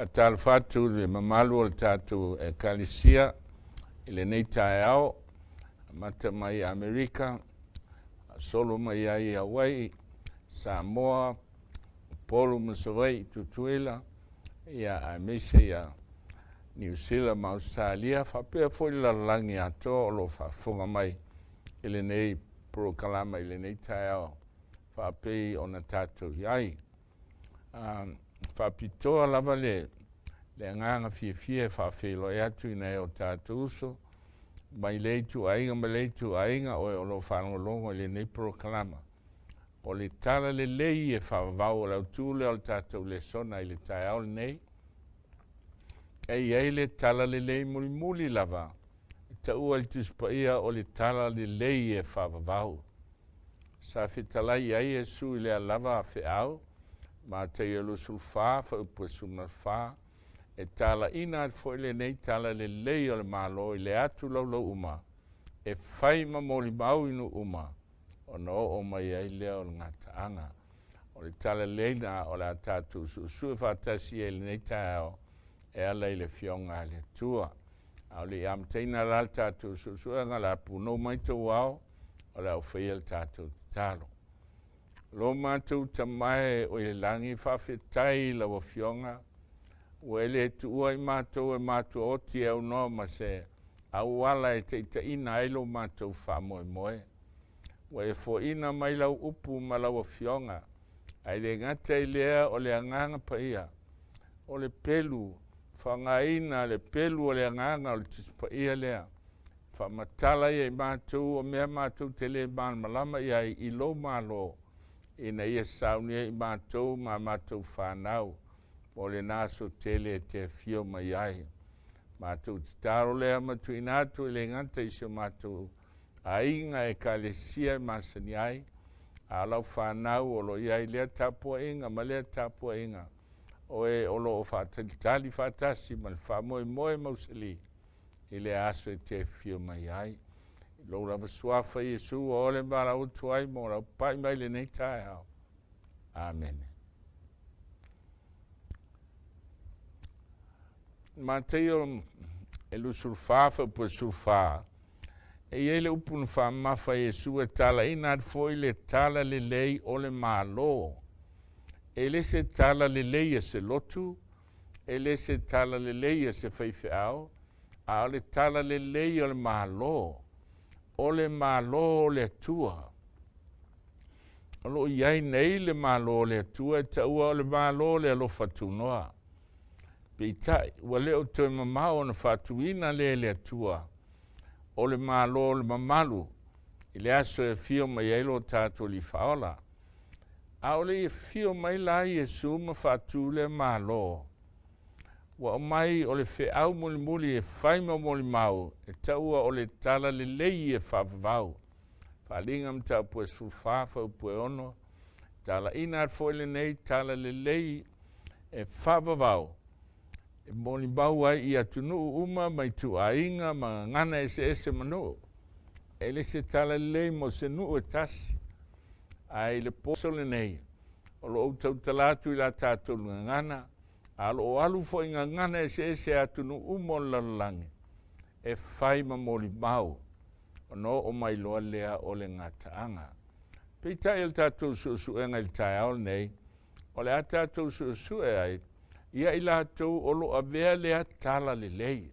Faatalofa atu i le mamalu o le tatou Ekalesia i lenei taeao, amata mai i Amerika, faasolo mai ai i Hawaii, Samoa, Upolu ma Savaii, Tutuila, ia aemaise ia Niu Sila ma Ausetalia, faapea foi le lalolagi atoa o lo o faafofoga mai i lenei polokalama i lenei taeao faapei ona tatou i ai. Faapitoa lava le agaga fiafia e faafeiloai atu i nai o tatou uso mai lea ituaiga ma lea ituaiga o e o lo o faalogologo i lenei polokalama. O le talalelei e faavavau, o le autu lea o le tatou lesona i le taeao lenei. E i ai le talalelei mulimuli lava e taua i le Tusi Paia o le talalelei e faavavau. Sa fetalai i ai Iesu i lea lava feau, Mataio 24, fuaiupu e 14, e talaiina atu foi lenei talalelei o le Malo i le atu laulau uma, e fai ma molimau i nuu uma, ona oo mai ai lea o le gataaga. O le talalelei lena o le a tatou suesue faatasi ai i lenei taeao e ala i le Afioga a le Atua. A o le i amataina la le tatou suesuega, o le a punou mai tou ao, o le a ou faia le tatou tatalo. Lo matou Tama e oi le lagi, faafetai i lau Afioga ua e le tuua i matou e matuaoti e aunoa ma se auala e taitaiina ai lo matou faamoemoe. Ua e foaiina mai lau upu ma lau Afioga, ae le gata i lea o le Agaga Paia, o le pelu, faaaogaina le pelu o le Agaga o le Tusi Paia lea, faamatala ia i matou o mea matou te le malamalama i ai i lou Malo, ina ia saunia i matou ma matou fanau mo lena aso tele e te afio mai ai. Matou tatalo lea ma tuuina atu e le gata i si o matou aiga, Ekalesia e masani ai, a o lau fanau o lo o i ai i lea tapuaiga ma lea tapuaiga, o e o lo o faatalitali faatasi ma le faamoemoe mausali i le aso e te afio mai ai. I lou lava suafa Iesu ua ola ma valaau atu ai mo lau papai mai i lenei taeao. Amene. Mataio e 24, fuaiupu e 14, e i ai le upu na faamamafa e Iesu e talaina atu foi le talalelei o le Malo. E le se talalelei a se lotu, e le se talalelei a se faifeau, a o le talalelei o le Malo, o le Malo o le Atua. O lo o i ai nei le Malo o le Atua e taua o le Malo o le alofa tunoa. Peitai, ua le o toe mamao ona faatuina lea e le Atua o le Malo o le mamalu i le aso e afio mai ai lo tatou Alii Faaola. A o le i afio mai la Iesu ma faatu lea Malo, ua aumai o le feau mulimuli e fai ma molimau e taua o le talalelei e faavavau. Faaaliga Mataupu e 14, fuaiupu e 6, talaina atu foi lenei talalelei e faavavau, e molimau ai i atunuu uma ma ituaiga ma gagana eseese ma nuu. E le se talalelei mo se nuu e tasi, ae i le poso lenei, o lo o ou tautala atu i la tatou gagana, a o lo o alu foi i gagana eseese a atunuu uma o le lalolagi, e fai ma molimau, ona oo mai loa lea o le gataaga. Peitai o le tatou suesuega i le taeao lenei, o le a tatou suesue ai ia i latou o lo o avea lea talalelei.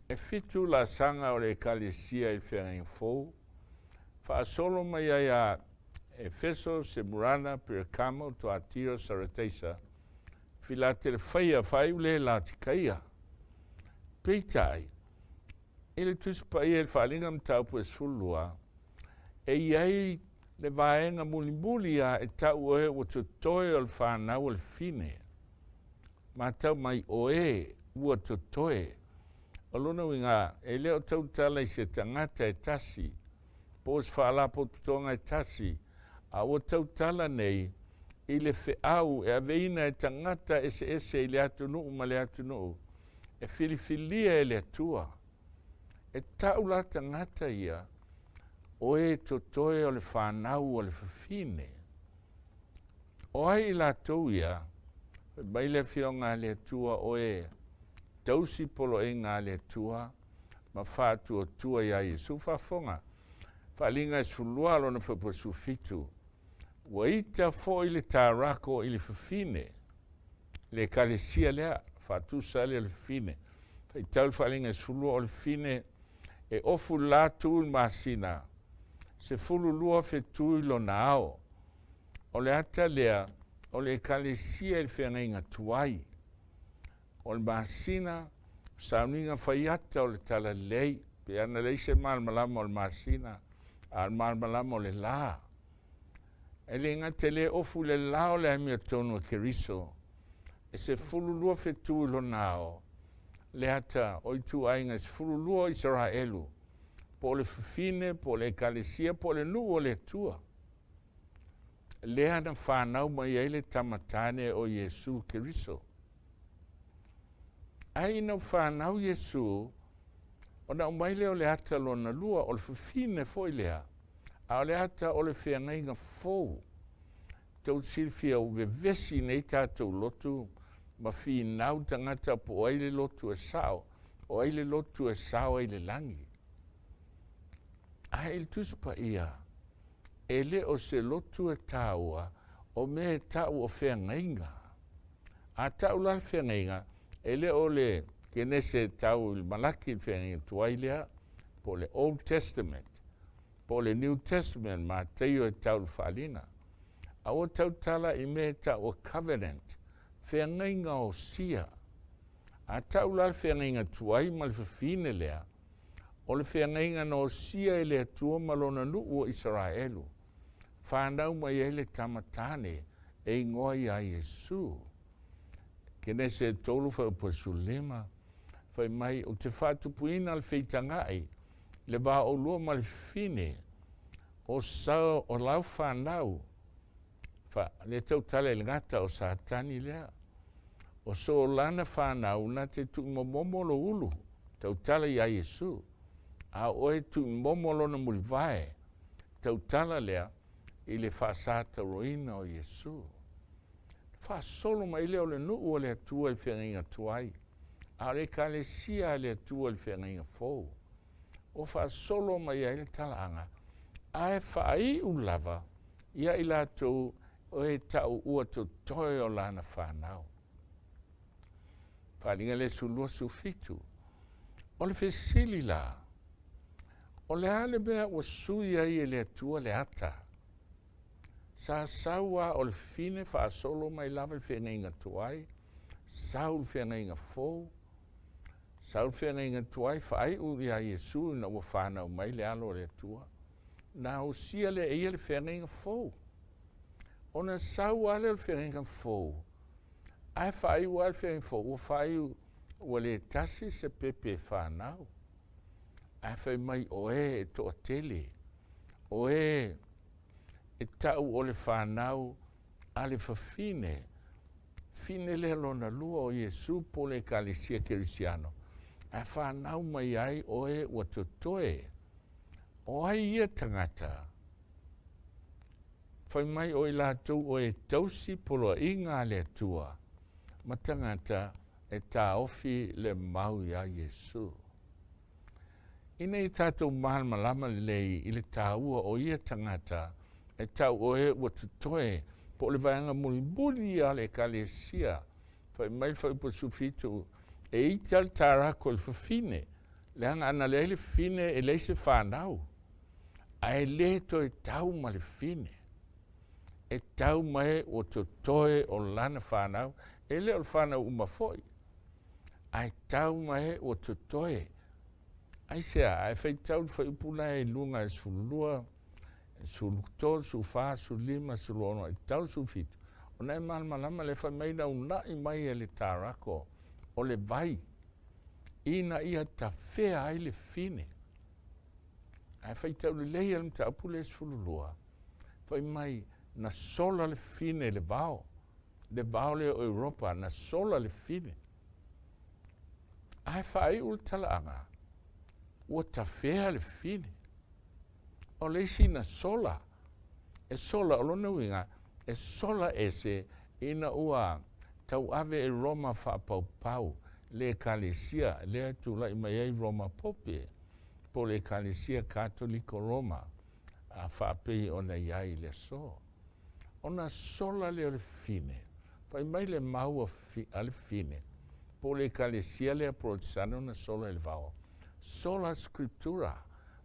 E 7 laasaga o le Ekalesia i le Feagaiga Fou, faasolo mai ai a Efeso, Semurana, Perekamo, Tuatira, Sarateisa, Filatelefaia, faaiu lea i Laotikaia. Peitai, i le Tusi Paia i le Faaaliga Mataupu e 12, e i ai le vaega mulimuli lava e tau o e ua totoe o le fanau a le fine. Matau mai, o e ua totoe. O lona uiga, e le o tautala i se tagata e tasi, po o se faalapotopotoga e tasi, a ua tautala nei i le feau e aveina e tagata eseese i le atunuu ma le atunuu, e filifilia e le Atua. E tau la tagata ia, o e totoe o le fanau a le fafine. O ai i latou ia? Fai mai le Afioga a le Atua, O e tausi poloaiga a le Atua ma faatuatua iā Iesu. Faafofoga, Faaaliga e 12 lona fuaiupu 17, Ua ita foi le tarako i le fafine, le Ekalesia lea, faatusa lea o le fafine. Faitau le Faaaliga e 12, o le fafine e ofu le la tu i le masina, 12 fetu i lona ao. O le ata lea o le Ekalesia i le feagaiga tuai. O le masina, sauniga faiata o le talalelei, pe ana leai se malamalama o le masina, a o le malamalama o le la. E le gata e le ofu i le la o le amiotonu a Keriso, e 12 fetu i lona ao, le ata o ituaiga e 12 o Isaraelu, po o le fafine, po o le Ekalesia, po o le nuu o le Atua. Lea na fanau mai ai le Tama Tane o Iesu Keriso. Ae ina ua fanau Iesu, ona aumai lea o le ata lona lua, o le fafine foi lea, a o le ata o le feagaiga fou. Tou te silafia ua vevesi nei tatou lotu ma finau tagata po o ai le lotu e sao, o ai le lotu e sao ai i le lagi. Ae i le Tusi Paia, e le o se lotu e taua, o mea e tau o feagaiga. A tau la le feagaiga, e le o le Kenese e tau i le Malaki le feagaiga tuai lea, po o le Old Testament, po o le New Testament, Mataio e tau i le Faalina. A ua tautala i mea e tau o covenant, feagaiga osia. A tau la le feagaiga tuai ma le fafine lea, o le feagaiga na osia e le Atua ma lona nuu o Isaraelu, fanau mai ai le Tama Tane e igoa iā Iesu. Kenese 3 fuaiupu 15, fai mai, Ou te faatupuina le feitaga'i le va o oulua ma le fafine, o sa o lau fanau, fa, le tautala i le gata o Satani lea, o so lana fanau na te tuumomomo lou ulu, tautala iā Iesu, a o oe tuumomo lona mulivae, tautala lea i le faasatauroina o Iesu. Faasolo mai lea o le nuu o le Atua i le feagaiga tuai, a o le Ekalesia a le Atua i le feagaiga fou. Ua faasolo mai ai le talaaga, ae faaiu lava ia i latou o e tau ua totoe o lana fanau. Faaaliga le 12 17. O le fesili la, o le a le mea ua sui ai e le Atua le ata? Sa sau a o le fine faasolo mai lava le feagaiga tuai, sau le feagaiga fou, sau le feagaiga tuai faaiu iā Iesu ina ua fanau mai le Alo o le Atua, na ausia lea e ia le feagaiga fou. Ona sau lava lea o le feagaiga fou, ae faaiu lava le feagaiga fou, ua faaiu ua le tasi se pepe e fanau. Ae fai mai o e e toatele, o e e tau o le fanau a le fafine, fine lea lona lua o Iesu po o le Ekalesia Kerisiano, ae fanau mai ai o e ua totoe. O ai ia tagata? Fai mai o i latou o e tausi poloaiga a le Atua ma tagata e taofi le mau iā Iesu. Ina ia tatou malamalama lelei i le taua o ia tagata e tau o e ua totoe po o le vaega mulimuli ia a le Ekalesia, fai mai le Fuaiupu 17, e ita le tarako i le fafine, leaga ana leai le fafine e leai se fanau, ae le toe tau ma le fafine. E tau mai ua totoe o lana fanau, e le o le fanau uma foi, ae tau mai ua totoe. Aisea? Ae faitau le fuaiupu la e i luga e 12, 13, 14, 15, 16, e tau le 17, ona e malamalama lea fai mai na una'i mai e le tarako o le vai ina ia tafea ai le fine. Ae faitau lelei a le mataupu lea 12, fai mai na sola le fine i le vao, le vao lea o Europa, na sola le fine. Ae faaiu le talaaga, ua tafea le fine. O le isi na sola, e sola, o lona uiga, e sola ese ina ua Tauave e Roma faapaupau le Ekalesia lea e tulai mai ai Roma Pope, po o le Ekalesia Katoliko Roma, a faapei ona i ai i le aso. Ona sola lea o le fine, fai mai le mau a le fine, po o le Ekalesia lea Porotesana na sola i le vao, Sola Scriptura,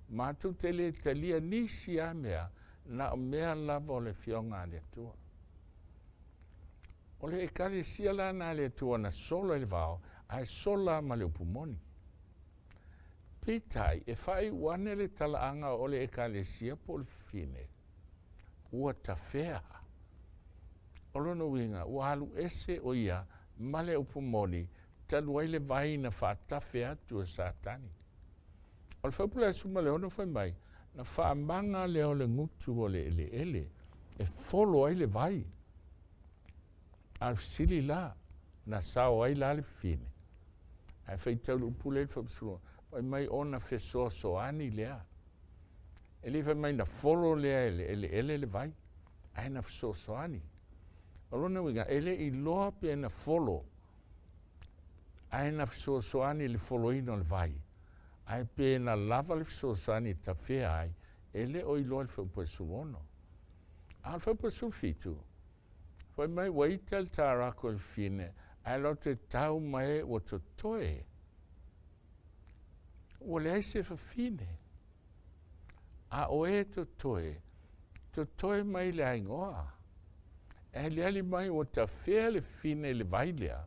matou te le talia nisi lava mea, na o mea lava o le Afioga a le Atua. O le Ekalesia la na a le Atua na sola i le vao, ae sola ma le upu moni. Peitai, e faaiu ane le talaaga o le Ekalesia po o le fine, ua tafea. O lona uiga, ua alu ese o ia ma le upu moni, talu ai le vai na faatafe atu e Satani. O le fuaiupu la e 16 fai mai, na faamaga lea o le gutu o le eleele e folo ai le vai. A o le fesili la, na sao ai la le fine? Ae faitau le upu lea i le fuaiupu 16, fai mai ona fesoasoani lea. E le fai mai na folo lea e le eleele le vai, ae na fesoasoani. O lona uiga, e le iloa pe na folo, ae na fesoasoani i le foloina o le vai, ae pe na lava le fesoasoani e tafea ai, e le o iloa i le fuaiupu e 16. A o le fuaiupu e 17, fai mai ua ita le tarako i le fine, ae loto e tau mai ua totoe. Ua leai se fafine. A o e totoe, totoe mai le aigoa. E aliali mai ua tafea le fine i le vai lea,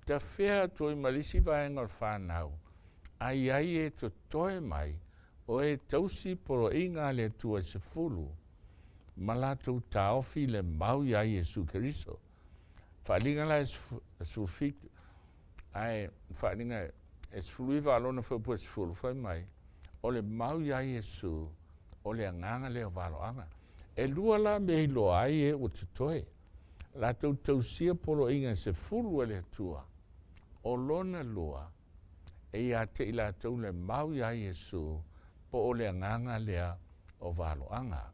tafea atu ai ma le isi vaega o le fanau, a i ai e totoe mai, o e tausi poloaiga a le Atua e 10, ma latou taofi le mau iā Iesu Keriso. Faaaliga la e 17, ae faaaliga e 19 a lona fuaiupu e 10, fai mai, o le mau iā Iesu, o le agaga lea o valoaga. E lua la mea i iloa ai e ua totoe, latou tausia poloaiga e 10 a le Atua, o lona lua, e ia te i latou le mau iā Iesu, po o le agaga lea o valoaga.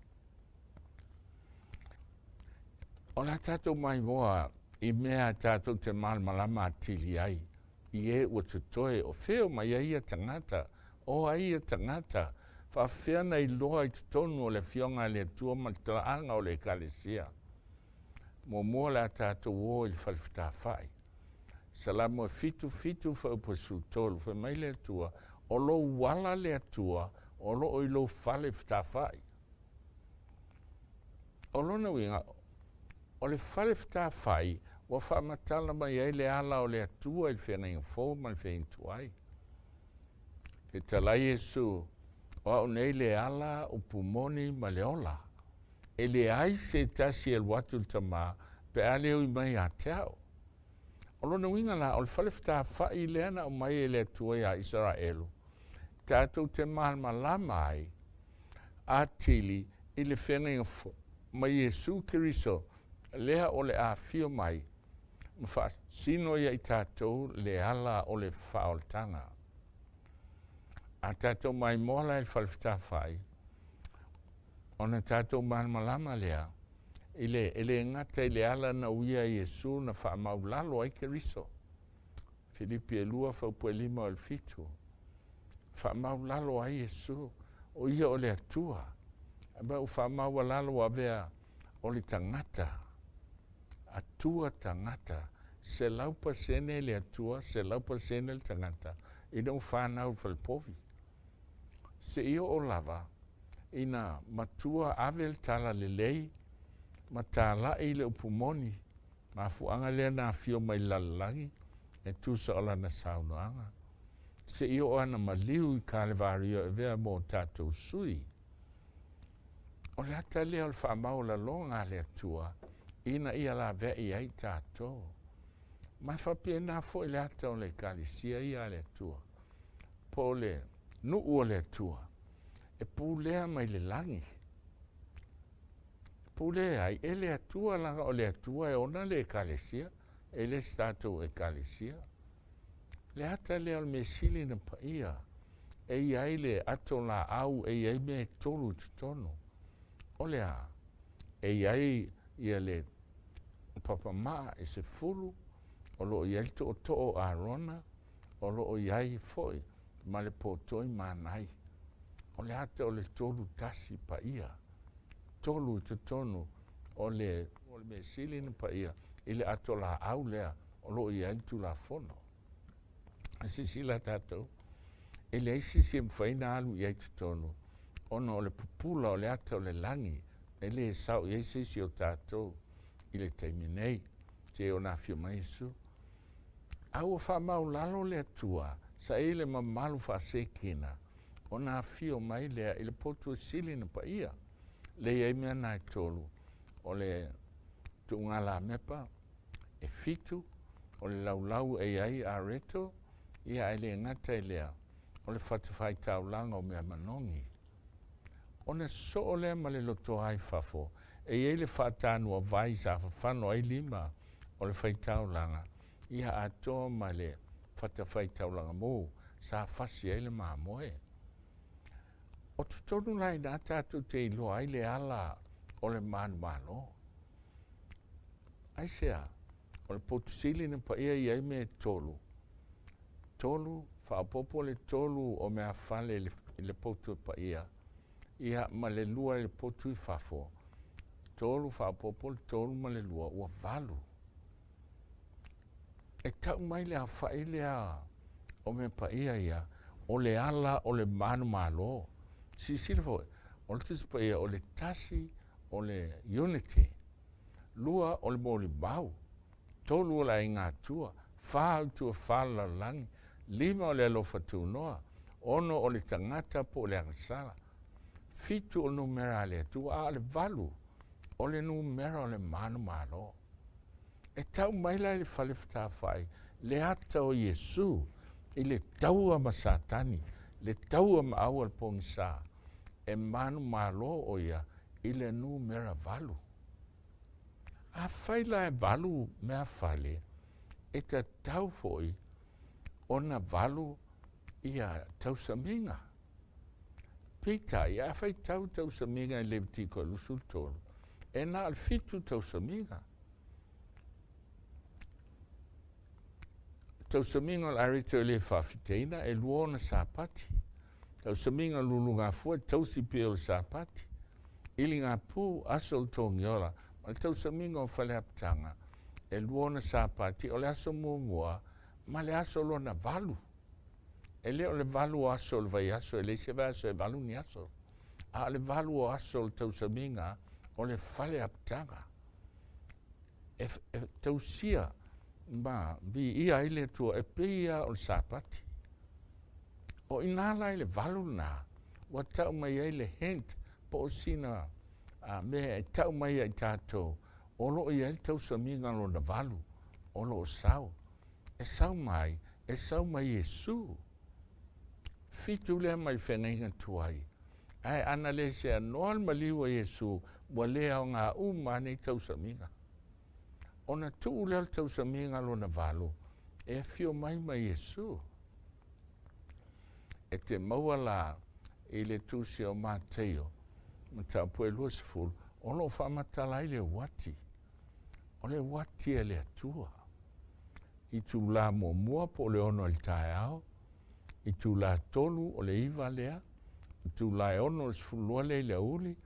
O le a tatou maimoa i mea tatou te malamalama atili ai, i e ua totoe, o fea o mai ai ia tagata, o ai ia tagata, faafefea na iloa i totonu o le Afioga a le Atua ma le talaaga o le Ekalesia. Muamua o le a tatou o i le fale fetafai. Salamo e 7, 7 fuaiupu e 13, fai mai le Atua, o lou ala le Atua, o loo i lou fale fetafai. O lona uiga, o le fale fetafai ua faamatala mai ai le ala o le Atua i le feagaiga fou ma le feagaiga tuai. Fetalai Iesu, o au nei le ala, upu moni ma le ola. E leai se tasi e alu atu i le Tamā pe a le ui mai ia te au. O lona uiga la, o le fale fetafai lea na aumai e le Atua iā Isaraelu, tatou te malamalama ai atili i le feagaiga ma Iesu Keriso lea o le a afio mai ma faasino ia i tatou le ala o le faaolataga. A tatou maimoa la i le fale fetafai, ona tatou malamalama lea i le e le gata i le ala na uia e Iesu na faamaulalo ai Keriso. Filipi e 2 fuaiupu e 5 o le 7. Faamaulalo ai Iesu, o ia o le Atua. Ma ua faamaualalo ua avea o le tagata, Atua tagata, 100% le Atua, 100% le tagata, ina ua fanau i le falepovi. Seia oo lava ina matua ave le talalelei ma talai le upu moni, mafuaaga lea na afio mai i le lalolagi e tusa o lana saunoaga, seia oo ana maliu i Kalevario e avea mo tatou sui. O le ata lea o le faamaualaloga a le Atua ina ia laveai ai tatou. Ma e faapena foi le ata o le Ekalesia ia a le Atua, po o le nuu o le Atua, e pulea mai le lagi. E pulea ai e le Atua, laga o le Atua e ona le Ekalesia, e le se tatou Ekalesia. Le ata lea o le mea sili na paia, e i ai le ato laau, e i ai mea e tolu i totonu. O le a? E i ai ia le papamaa e 10, O lo o i ai le tootoo o Arona, o lo o i ai foi ma le potoi manai. O le ata o le 31 paia, 3 i totonu o le mea sili na paia i le ato laau lea o lo o i ai le Tulafono. A silasila tatou, e leai se isi e mafai ona alu i ai i totonu, ona o le pupula o le ata o le lagi, e le sao i ai se isi o tatou i le taimi nei, seia ona afio mai Iesu. A ua faamaulalo le Atua, sa i ai le mamalu faasekina, ona afio mai lea i le potu e sili na paia. Lea e i ai mea na e 3, o le tuugalamepa e 7, o le laulau e i ai areto, ia ae le gata i lea, o le fatafaitaulaga o mea manogi. Ona soo lea ma le lotoa i fafo, e i ai le faatanua vai sa fafano ai lima o le faitaulaga, ia atoa ma le fatafaitaulaga mu sa fasi ai le mamoe. O totonu la ina tātou te iloa ai le ala o le manumalo. Aisea, o le potu sili na paia i ai mea e 3. 3, faaopoopo le 3 o mea fale i le potu e paia, ia ma le 2 i le potu i fafo. 3 faaopoopo le 3 ma le 2, ua 8. E tau mai le aofai lea o mea paia ia, o le ala o le manumalo. Silasila foi, o le Tusi Paia, o le 1 o le unity, 2 o le molimau, 3 o le aiga atua, 4 o le tuafa o le lalolagi, 5 o le alofa tunoa, 6 o le tagata po o le agasala, 7 o le numera a le Atua, a o le 8 o le numera o le manumalo. E tau mai la i le fale fetafai le ata o Iesu i le taua ma Satani, le taua ma aua le pogisa, e manumalo o ia i le numera 8. A fai la e 8 mea fale, e tatau foi ona 8 ia tausamiga. Peitai, a fai tau tausamiga i Levitiko 23, e na o le 7 tausamiga. Tausamiga o le areto e le faafiteina e 2 ona sapati. Tausamiga o lulugafua e tausi pea o le sapati. Ili ngā pū, aso o le togiola, ma le tausamiga o faleapitaga, e 2 ona sapati, o le aso muamua, ma le aso lona 8. E le o le 8 o aso o le vaiaso, e leai se vaiaso e 8 ni aso. A o le 8 o aso o le tausamiga o le faleapitaga. E tausia ma viia ai le Atua e pei ia o le sapati. O ina la i le 8 lena, ua tau mai ai le hint po o sina mea e tau mai ai tātou, o lo o i ai le tausamiga lona 8, o lo o sau. E sau mai, e sau mai Iesu. 7 lea mai whengainga tuai. Ae ana le se anoa le maliu a Iesu, ua le ao ngā uma nei tausamiga. Ona tuu lea le tausamiga lona 8, e afio mai mai Iesu. E te maua la i le tusi o Mateio, mataupu e 20, o lo o faamatala ai le uati. O le uati e le Atua. I tūlā muamua po o le 6 i le taeao, i tūlā 3 o le 9 lea, i tūlā e 6 o le 12 lea i le auli,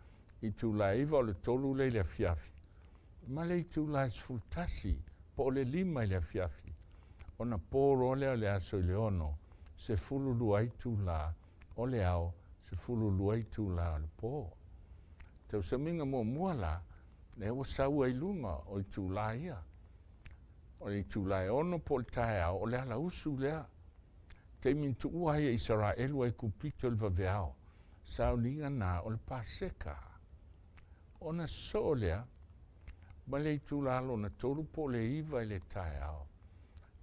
i tūlā 9 o le 3 lea i le afiafi. Ma le itula e 11 po o le 5 i le afiafi. Ona pō loa lea o le aso i le 6, 12 itula o le ao, 12 itula o le pō. Tausamiga muamua la, lea ua sau ai luga o itula ia. O le itula e 6 po o le taeao, o le ala usu lea. Taimi tuua ai e Isaraelu ai kupito i le vaveao, sauniga na o le Paseka. Ona soo lea, ma le itula lona 3 po o le 9 i le taeao.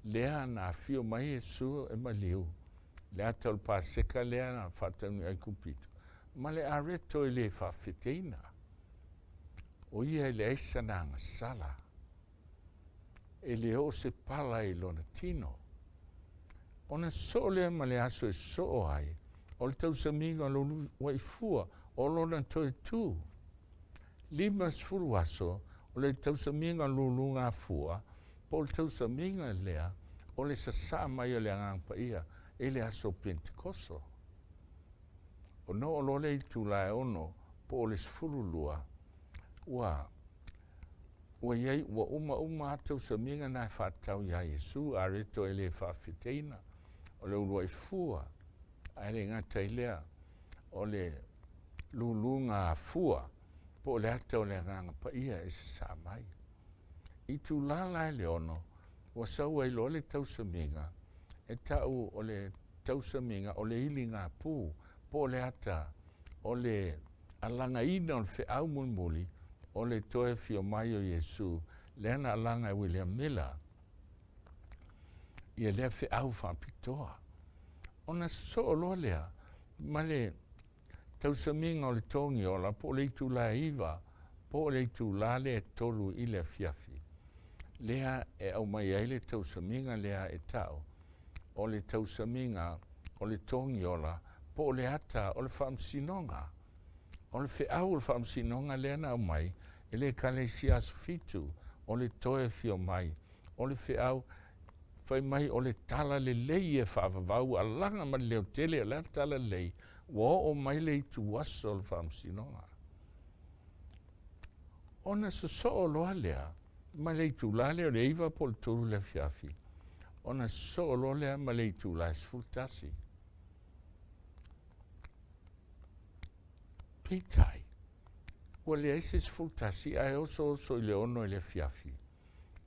Lea na afio mai Iesu e maliu, le ata o le Paseka lea na faataunui ai kupito, ma le areto i le faafeteina. O ia i le aisa na agasala, e le o se pala i lona tino. Ona soo lea ma le aso e soo ai, o le tausamiga o lolu waifua, o lona toe tū. 50 aso, o le tausamiga o lulu ngā fua, Po o le tausamiga lea o le sasaa mai o le Agaga Paia i le aso o Penetekoso. Ona oo loa lea i le itula e 6 po o le 12, ua ua i ai ua uma uma lava tausamiga na e faatatau ia Iesu, areto e le faafeteina, o le uluai fua, ae le gata i lea, o le luluga afua po o le ata o le Agaga Paia e sasaa mai. I itula la e le 6, ua sau ai loa le tausamiga e ta'u o le tausamiga o le iligapu po o le ata o le alagaina o le feau mulimuli o le toe afio mai o Iesu, lea na alaga e William Miller ia lea feau faapitoa. Ona sosoo loa lea ma le tausamiga o le togiola po o le itula e 9 po o le itula lea e 3 i le afiafi, lea e aumai ai le tausamiga lea e ta'u o le tausamiga o le togiola po o le ata o le faamasinoga. O le feau o le faamasinoga lea na aumai e le Ekalesia Aso Fitu o le toe afio mai, o le feau fai mai o le tala lelei e faavavau alaga ma le leotele o le a le tala lelei, ua oo mai le ituaso o le faamasinoga. Ona sosoo loa lea ma le itula lea o le 9 po o le 3 i le afiafi, ona sosoo loa lea ma le itula e 11. Peitai, ua leai se 11 ae osooso i le 6 i le afiafi,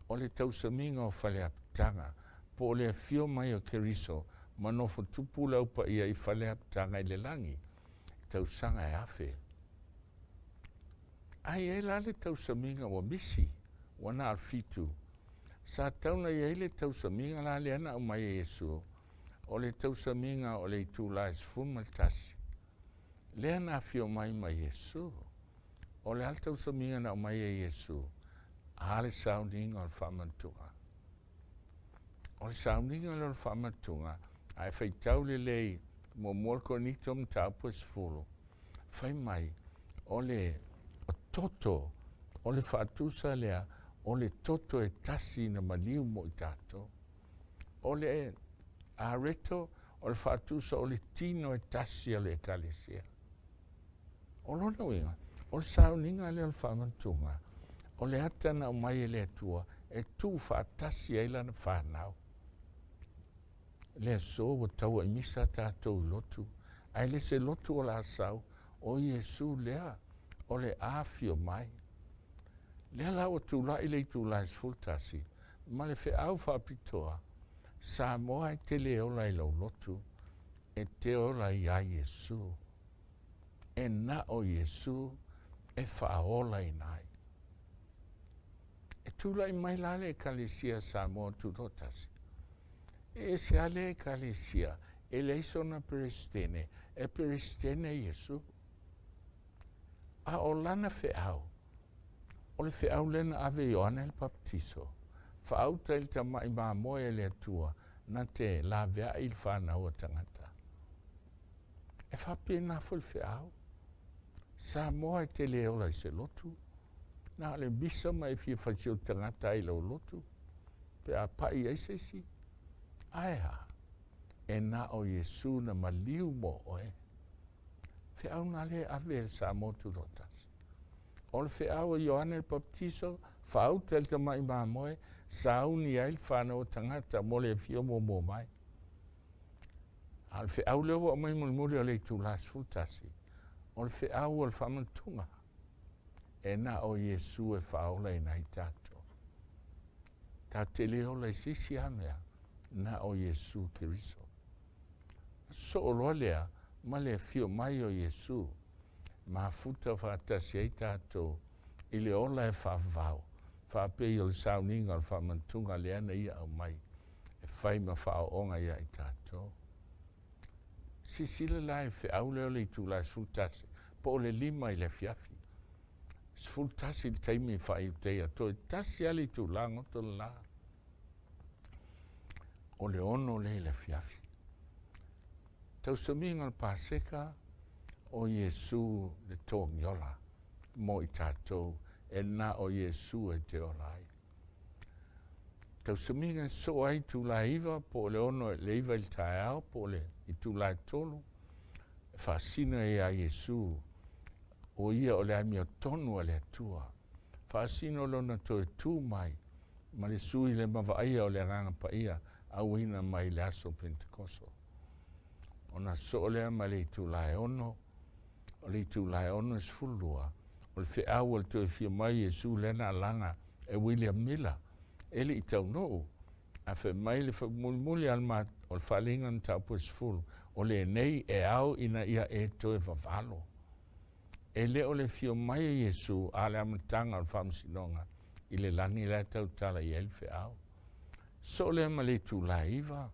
o le tausamiga o faleapitaga po o le afio mai o Keriso ma nofo tupu le aupaia i faleapitaga i le lagi, tausaga e 1000. Ae i ai la le tausamiga ua misi, ua na o le 7. Sa tau na i ai le tausamiga la lea na aumai e Iesu, o le tausamiga o le itula e 11, lea na afio mai ma Iesu. O le a le tausamiga na aumai e Iesu? A le sauniga o le faamanatuga. O le sauniga lea o le faamanatuga, a e faitau lelei muamua le Korinito mataupu e 10, fai mai o le toto, o le faatusa lea, o le toto e tasi na maliu mo i tatou. O le areto, o le faatusa o le tino e tasi a le Ekalesia. O lona uiga, o le sauniga lea o le faamanatuga, o le ata na aumai e le Atua e tuufaatasi ai lana fanau. Le aso ua tauaimisa tatou i lotu, ae le se lotu o le a sau, o Iesu lea o le afio mai. Lea la ua tulai le itula e 11 ma le feau faapitoa, Samoa e te le ola i lau lotu, e te ola iā Iesu. E na o Iesu e faaolaina ai. E tulai mai la le Ekalesia Samoa Tutoatasi. E ese lava lea Ekalesia, e leai sona Peresetene, e Peresetene Iesu. A o lana feau, o le feau lea na ave e Ioane le Papatiso, faauta i le tamai mamoe a le Atua na te laveai i le fanau a tagata. E faapena foi le feau. Samoa e te le ola i se lotu, na o le misa ma e fia faitio tagata ai i lau lotu, pe a pai ai se isi. Ae a? E na o Iesu na maliu mo oe. Feau na lea e ave e le Samoa Tutoatasi. O le feau a Ioane le Papatiso, faauta i le tamai mamoe, sauni ai le fanau a tagata mo le afio muamua mai. A o le feau lea ua aumai mulimuli o le itula 11, o le feau o le faamanatuga, e na o Iesu e faaolaina ai tatou. Tatou te le ola i se isi lava mea, na o Iesu Keriso. Sosoo loa lea ma le afio mai o Iesu, mafuta faatasi ai tatou i le ola e faavavau, faapei o le sauniga o le faamanatuga lea na ia aumai e fai ma faaooga ia i tatou. Silasila la i le feau lea o le itula e 11 po o le 5 i le afiafi. 11 i le taimi e faaiuteia, toe tasi lava le itula goto le la. O le 6 lea i le afiafi. Tausamiga o le Paseka o Iesu le togiola mo i tatou e na o Iesu e te ola ai. Tausamiga e soo ai itulā e 9 po o le 6 le 9 i le taeao po o le itulā e 3, e faasino ai iā Iesu, o Ia o le amiotonu a le Atua. Faasino Lona toe tu mai ma le sui le mavaaia o le Agaga Paia auina mai i le aso Penetekoso. Ona soo lea ma le itulā e 6, o le itulā e 6:12, o le feau o le toe afio mai o Iesu lea na alaga e William Miller, e le i taunuu, ae fai mai le mulimuli lava o le faaaliga o le mataupu e 10, o lenei e ao ina ia e toe vavalo. E le o le afio mai o Iesu a o le amataga o le faamasinoga i le lagi la e tautala i ai le feau. Soo lea ma le itulā e 9,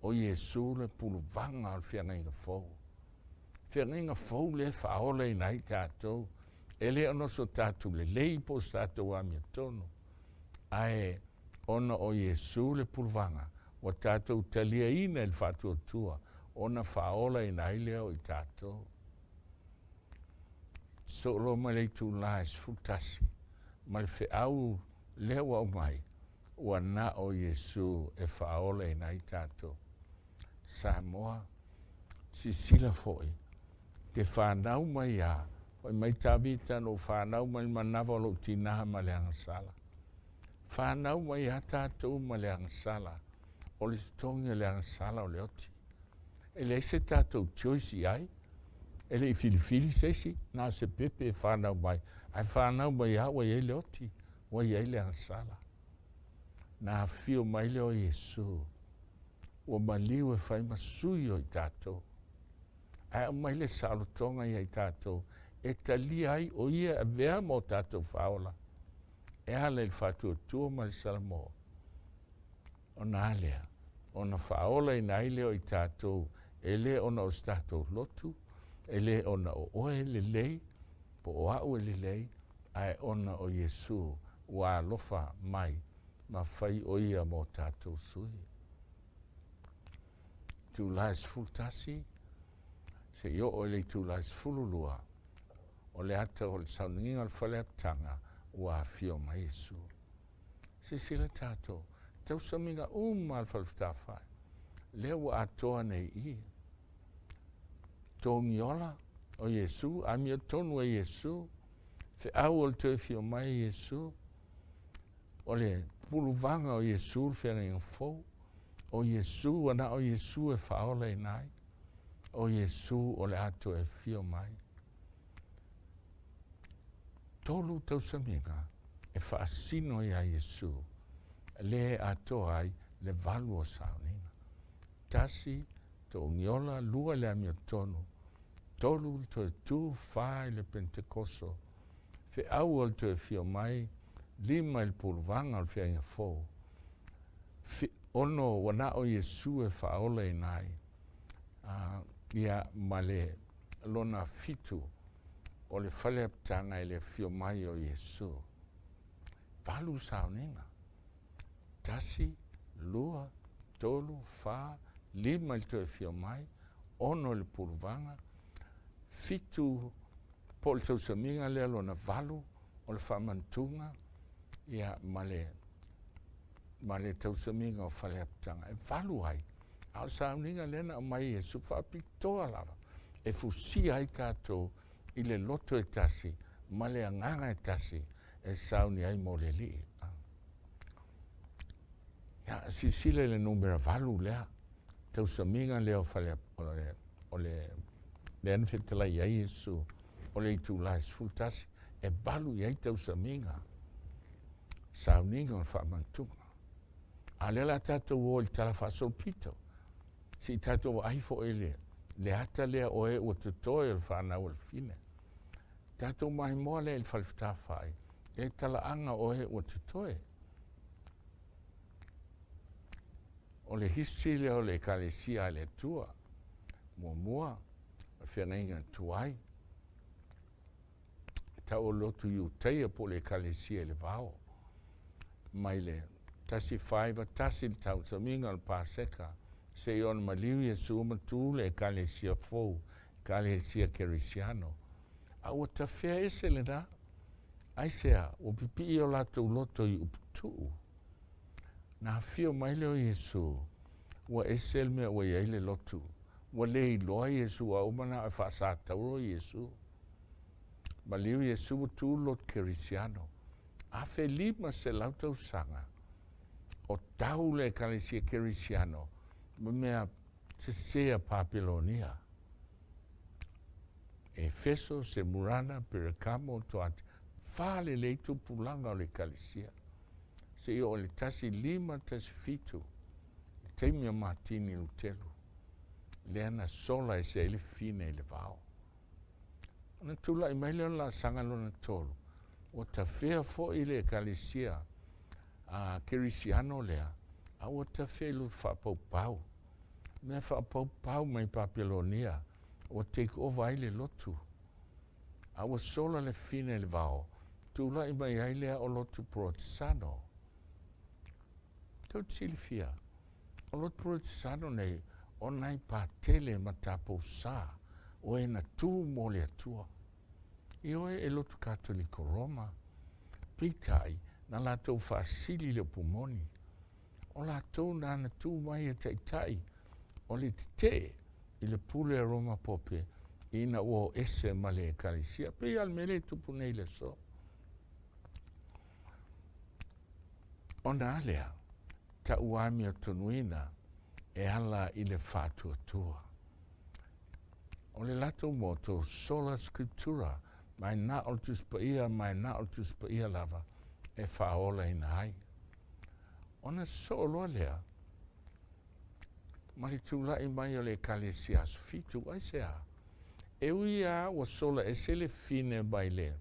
o Iesu le puluvaga o le feagaiga fou. Feagaiga fou lea e faaolaina ai tatou, e le ona o so tatou lelei po o se tatou amiotonu, ae ona o Iesu le puluvaga ua tatou taliaina i le faatuatua ona faaolaina ai lea o i tatou. Soo loa ma le itulā e 11, ma le feau lea ua aumai, ua na o Iesu e faaolaina ai tatou. Samoa, silasila foi, te fanau mai lava, fai mai Tavita na ou fanau mai le manava o lou tinā ma le agasala. Fanau mai lava tatou ma le agasala, o le totogi o le agasala o le oti. E leai se tatou choice i ai, e le i filifili se isi, na o se pepe e fanau mai, ae fanau mai lava ua i ai le oti, ua i ai le agasala. Na afio mai lea o Iesu, ua maliu e fai ma sui o i tatou. Ae aumai le saolotoga ia i tatou, e talia ai o ia e avea ma o tatou faaola, e ala i le faatuatua ma le salamo. Ona a lea, ona faaolaina ai lea o i tatou, e le ona o se tatou lotu, e le ona o oe e lelei, po o au e lelei, ae ona o Iesu ua alofa mai ma fai o ia mo tatou sui. Itulā e 11, seia oo i le itulā e 12, o le ata o le sauniga o le fale apitaga, ua afio mai Iesu. Silasila tatou, tausamiga uma a le Falefatafae, lea ua atoa nei i i. Togiola o Iesu, amiotonu e Iesu, feau o le toe afio mai o Iesu, o le puluvaga o Iesu le feagaiga fou, o Iesu ua na o Iesu e faaolaina ai, o Iesu o le a toe afio mai. 3 tausamiga e faasino iā Iesu, le atoa ai le 8 o sauniga. 1, toogiola, 2 le amiotonu, 3 le toe tu, 4 i le Pentekoso, feau o le toe afio mai, 5 i le puluvaga o le feagaiga fou, 6 ua na o Iesu e faaolaina ai, ia ma le lona 7 o le fale apitaga i le afio mai o Iesu. 8 sauniga. 1, 2, 3, 4, 5 i le toe afio mai, 6 i le puluvaga, 7 po o le tausamiga lea lona 8 o le faamantuga, ia ma le tausamiga o fale apitaga. E 8 ai, a o le sauniga lea na aumai Iesu faapitoa lava, e fusia ai tatou i le loto e tasi, ma le agaga e tasi, e sauni ai mo le Alii. Ia, silasila i le numera 8 lea, tausamiga lea o fale, o le lea na fetalai ai Iesu, o le itulā e 11, e 8 i ai tausamiga, sauniga o le faamantuga. A lea la tatou o i le tala faasolopito, se i tatou vaai foi i le ata lea o e ua totoe o le fanau a le fine. Tatou maimoa lea i le Falefatafae, e talaaga o e ua totoe. O le history lea o le Ekalesia a le Atua, muamua, o le feagaiga tuai, tau o lotu Iutaia po o le Ekalesia i le vao, mai le 151 le tausamiga o le Paseka, seia ona maliu Iesu ma tu le Ekalesia fou, Ekalesia Kerisiano. A ua tafea ese lena, aisea, ua pipii o latou loto i uputuu. Na afio mai lea o Iesu, ua ese le mea ua i ai le lotu. Ua le iloa Iesu, a ua manao e faasatauro Iesu. Maliu Iesu ua tu le lotu kerisiano. 1500 tausaga o tau le ekalesia kerisiano ma mea sesē a Papelonia. Efeso, Semurana, Perekamo, Toati, falelei tupulaga o le ekalesia. Seia oo i le 1517, le taimi o Matini Lutelu, lea na sola ese ai le fine i le vao. Ona tulai mai lea o le laasaga lona tolu, ua tafea foi le ekalesia a kerisiano lea, a ua tafea i lotu faapaupau. Mea faapaupau mai Papelonia, ua take over ai le lotu. A ua sola le fine i le vao, tulai mai ai lea o lotu Porotesano. Tou te silafia, o lotu Porotesano nei, o nai patele ma tapousā, o e na tū mo le Atua. Ioe e lotu Katoliko Roma, peitai, na latou faasili le upu moni. O latou na na tū mai e taitai o le tetee i le pule a Roma Pope ina ua o ese ma le Ekalesia. Pei lava o le mea lea e tupu nei i le aso. Ona a lea, ta'u amiotonuina e ala i le faatuatua. O le latou motto, Sola Scriptura, mai na o le Tusi Paia, mai na o le Tusi Paia lava e faaolaina ai. Ona sosoo loa lea ma le tulai mai o le Ekalesia Aso Fitu. Aisea? E ui lava ua sola ese le fine mai le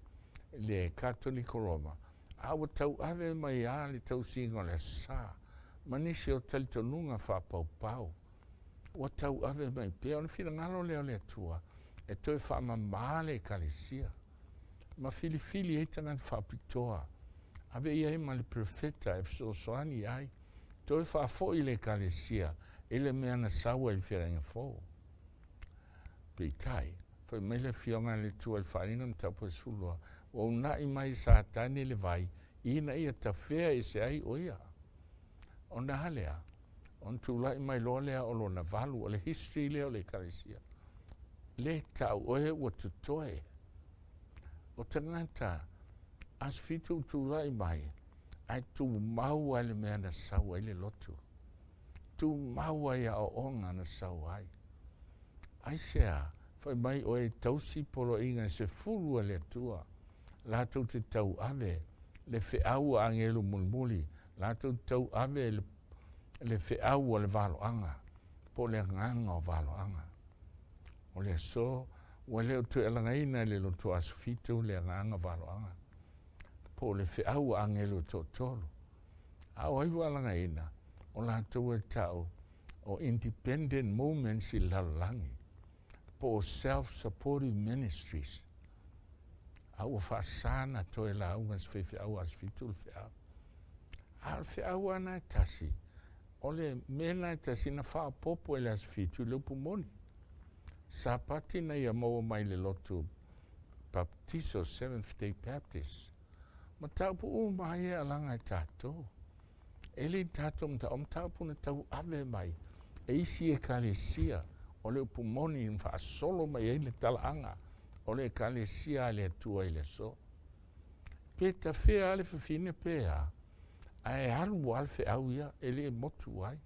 le Katoliko Roma, a ua tauave mai lava le tausiga o le Aso Sa ma nisi o talitonuga faapaupau. Ua tauave mai pea. O le finagalo lea o le Atua e toe faamama le Ekalesia ma filifili ai tagata faapitoa, ave i ai ma le perofeta e fesoasoani ai, toe faafoi le Ekalesia i le mea na sau ai i le Feagaiga Fou. Peitai, fai mai le Afioga a le Atua i le Faaaliga o le Mataupu e 12, ua uunai mai e Satani le vai ina ia tafea ese ai o ia. Ona a lea? Ona tulai mai loa lea o lona valu, o le history lea o le Ekalesia. Le tau oe ua totoe. O tagata Aso Fitu ua tulai mai, ae tumau ai le mea na sau ai le lotu. Tumau ai aoaoga na sau ai. Aisea? Fai mai oe e tausi poloaiga e sefulu a le Atua, latou te tauave le feau a agelu mulimuli, latou te tauave le, le feau a le valoaga, po o le agaga o valoaga. O le aso, ua le o toe alagaina e le lotu Aso Fitu le agaga valoaga, po o le feau a agelu e toatolu. A o ai ua alagaina? O latou e tau o independent movements i le lalolagi, po o self-supportive ministries, a ua faasa na toe lauga e se faifeau Aso Fitu le feau. A o le feau lava na e tasi, o le mea na e tasi na faaopoopo e le Aso Fitu i le upu moni. Sapati na ia maua mai le lotu Baptiso, Seventh Day Baptist. Mataupu uma ia e alaga e tatou. E le i tatou mataupu, o mataupu na tauave mai e isi ekalesia, o le upu moni na faasolo mai ai le talaaga o le ekalesia a le Atua i le aso. Pe tafea lava le fafine pe a, ae alu lava le feau ia, e le motu ai.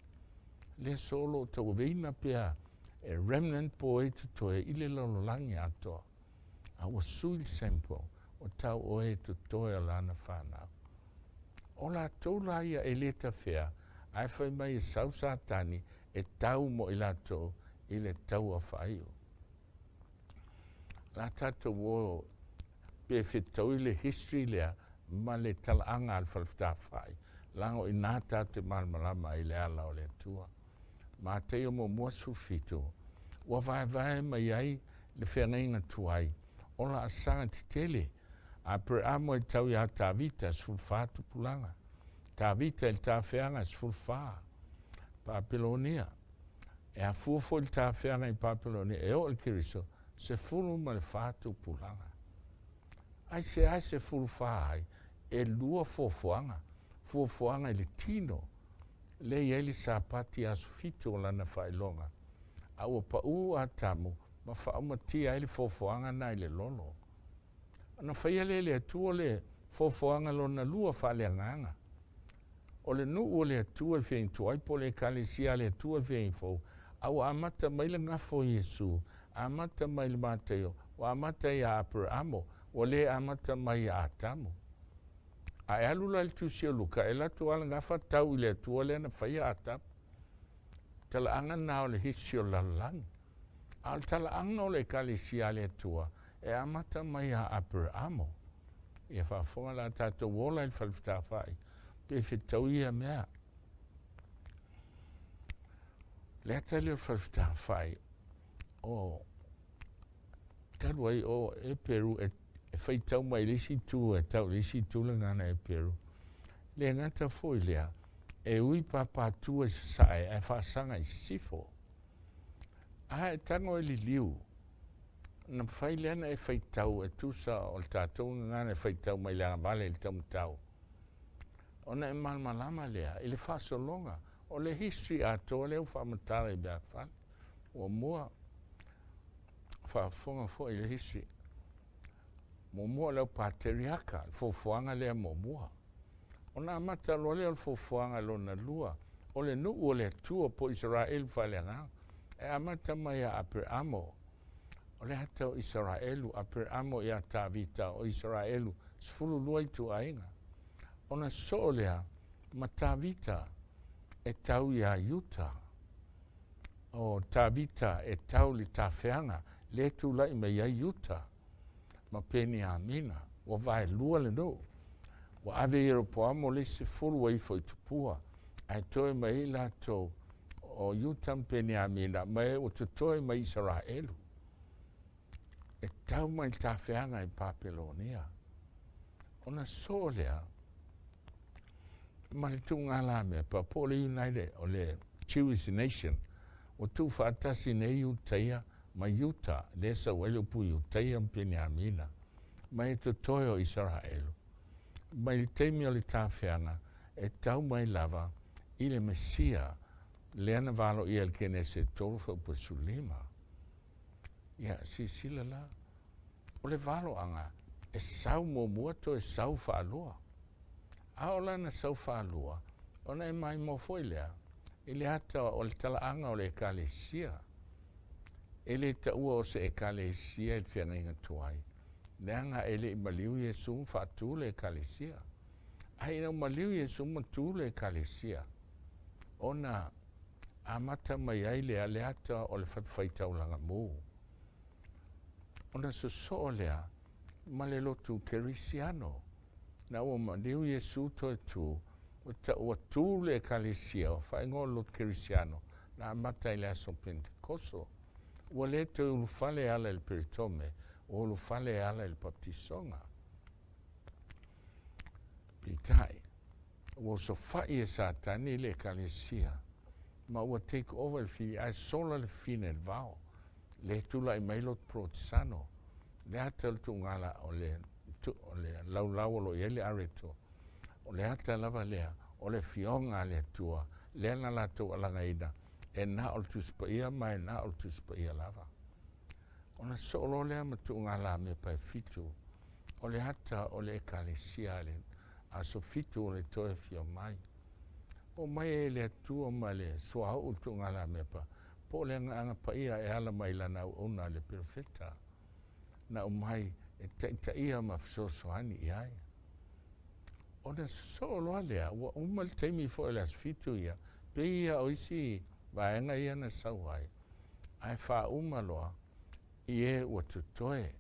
Le aso o lo o tauaveina pea e remnant po o e totoe i le lalolagi atoa. A ua sui le sample, ua tau o e totoe o lana fanau. O latou la ia e le tafea, ae fai mai e sau Satani e tau mo i latou i le taua faaiu. La tatou o pe fetaui le history lea ma le talaaga a le Falefatafa'i, laga o i ina tatou te malamalama ai i le ala o le Atua. Mataio muamua 17, ua vaevae mai ai le feagaiga tuai o laasaga tetele a Aperamo e tau iā Tavita, 14 tupulaga. Tavita i le tafeaga, 14. Papelonia, e afua foi le tafeaga i Papelonia e oo i le Keriso, 14 tupulaga. Aisea e 14 ai? E lua fuafuaga, fuafuaga i le tino. Lea e i ai le Sapati aso 7 o lana faailoga, a ua pau Atamu ma faaumatia ai le foafoaga na i le lolo. Ona faia lea e le Atua le foafoaga lona lua faaleagaga. O le nuu o le Atua i le feagaiga tuai po o le Ekalesia a le Atua i le feagaiga fou, a ua amata mai le gafa o Iesu, amata mai i le Mataio, ua amata ia Aperamo, ua le amata mai ia Atamu. A e alu la i le tusi o Luka, e alu atu lava le gafa tau i le Atua lea na faia Atamu. Talaaga na o le history o le lalolagi. A o le talaaga o le Ekalesia a le Atua, e amata mai ia Aperamo. Ia faafofoga la tatou ola i le falefetafai, pe fetaui ia mea. Le ata lea o le falefetafai, o talu ai o Eperu e faitau mai le isi itu e tau i le isi itu le gagana Eperu. Le gata foi lea, e ui papatua i sasae ae faasaga i sisifo. A e tago e liliu, na mafai lea ona e faitau e tusa o le tatou gagana e faitau mai le agavale i le taumatau. Ona e malamalama lea i le faasologa o le history atoa lea ua faamatala i meafale. Muamua, faafofoga foi i le history. Muamua o le au pateriaka, le foafoaga lea muamua. Ona amata loa lea o le foafoaga lona lua, o le nuu o le Atua po o Isaraelu faaleagaga. E amata mai ia Aperamo, o le ata o Isaraelu, Aperamo ia Tavita, o Isaraelu, 12 ituaiga. Ona soo lea ma Tavita e tau iā Iuta. O Tavita e tau le tafeaga lea e tulai mai ai Iuta ma Peniamina, ua vaelua le nuu. Ua ave Ieropoamo le isi 10 ua ifo i tupua, ae toe mai ai latou o Iuta ma Peniamina, ma e ua totoe mai Isaraelu. E tau mai le tafeaga i Papelonia. Ona soo lea ma le tuugalamepa po o le United o le Jewish Nation, ua tuufaatasi nei Iutaia ma Iuta, lea sau ai le upu Iutaia ma Peniamina, ma e totoe o Isaraelu. Mai le taimi o le tafeaga, e tau mai lava i le Mesia, lea na valoia i le Kenese 3 fuaiupu 15. Ia, silasila la, o le valoaga e sau muamua toe sau faalua. A o lana sau faalua, ona e maimoa foi lea i le ata o le talaaga o le Ekalesia. E le taua o se Ekalesia i le feagaiga tuai, leaga e le i maliu Iesu ma faatu le Ekalesia. Ae ina ua maliu Iesu ma tu le Ekalesia, ona amata mai ai lea le ata o le fatafaitaulaga mu. Ona sosoo lea ma le lotu kerisiano. Na ua maliu Iesu toe tu, ua tu le Ekalesia, ua faaigoa o le lotu kerisiano, na amata i le aso Pentekoso. Ua le toe ulufale e ala i le peritome, ua ulufale e ala i le baptisoga. Peitai, ua osofai e Satani le Ekalesia, ma ua take over le fili, ae sola le fine i le vao. Le tulai mai lotu protesano, le ata o le tuugala o le laulau o lo o i ai le areto, o le ata lava lea o le fioga a le Atua, lea na latou alagaina, e na o le Tusi Paia ma e na o le Tusi Paia lava. Ona soo loa lea ma tuugalamepa e 7, o le ata o le Ekalesia le aso 7 o le toe afio mai. O mai e le Atua ma le suauu tuugalamepa, po o le agaaga paia e ala mai lana auauna le perofeta, na umai e taitaia ma fesoasoani i ai. Ona sosoo loa lea, ua uma le taimi foi o le aso 7 ia, pe ia o isi vaega ia na sau ai, ae faauma loa i e ua totoe.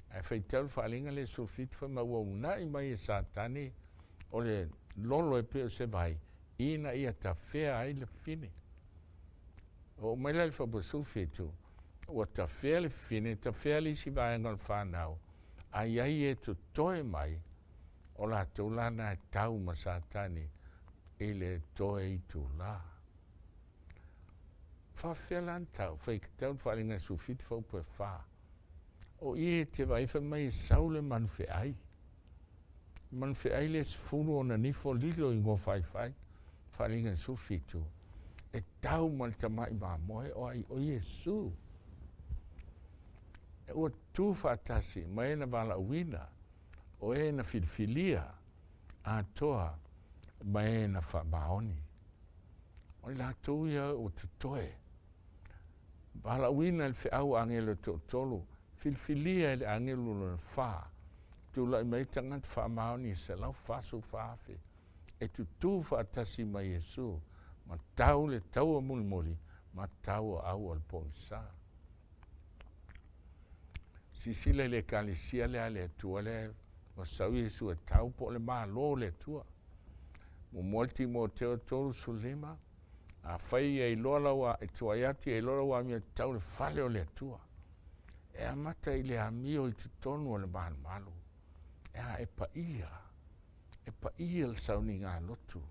Ae faitau le faaaliga le 17 fai mai ua unai mai e Satani o le lolo e pei o se vai, ina ia tafea ai le fine. O mai la le fuaiupu 17, ua tafea le fine, tafea le isi vaega o le whanau, a iai e totoe mai, o latou lana e tau ma Satani i le toe itulā. Faafefea la ona tau, fai tau le faaaliga 17 fuaiupu e 4. O i e te vaai fai mai e sau le manufeai. Manufeai le 10 ona nifo lilo i goa faifai. Faaaliga 17, e tau ma le tama'i mamoe o ai o Iesu. Ua tu faatasi ma e na valaauina, o e na filifilia atoa ma e na faamaoni. O i latou ia ua totoe, valaauina e le feau a agelo e toatolu, filifilia e le agelo lona fa, tulai mai tagata faamaoni e 144,000, e tutū faatasi ma Iesu, ma tau le taua mulimuli, ma tau aau o le pogisa. Silasila i le ekalesia lea a le Atua lea ua sau Iesu e tau po o le Malo o le Atua. 1 Timoteo 3:15, afai ia iloa lau e tuai atu ia iloa lau amio tatau i le fale o le Atua. E amata i le amio i totonu o le malumalu. E a e paia, e paia le sauniga lotu.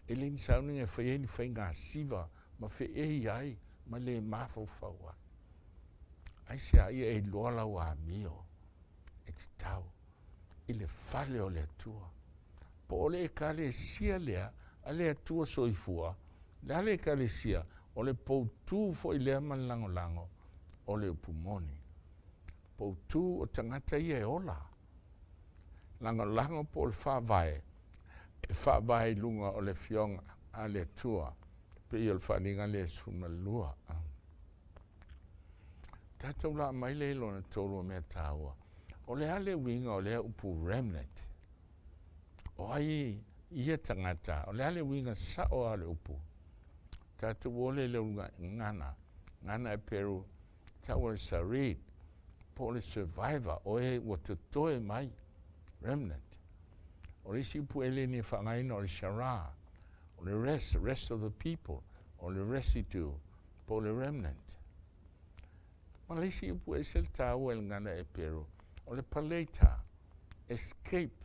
E le ni sauniga e fai ai ni faiga siva ma feei ai ma le mafaufau ai. Aisea ia e iloa lau amio e tatau i le fale o le Atua. Po o le ekalesia lea a le Atua soifua, le a le ekalesia, o le poutū foi lea ma le lagolago o le upu moni. Poutū o tagata ia e ola. Lagolago po o le faavae, e faavae i luga o le Afioga a le Atua, pei o le faaaliga lea 12. Tatou laa mai lea i lona tolu o mea taua. O le a le uiga o lea upu remnant? O ai ia tagata? O le a le uiga sao lava o le upu? Tatou o lea i le ulugai gagana, gagana Eperu, tau o le sarid, po o le survivor, o e ua totoe mai, remnant. O le isi upu eleni e faaaogaina o le shara, o le rest, rest of the people, o le residue, po o le remnant. Ma le isi upu e ese le taua i le gagana Eperu, o le paleta, escape.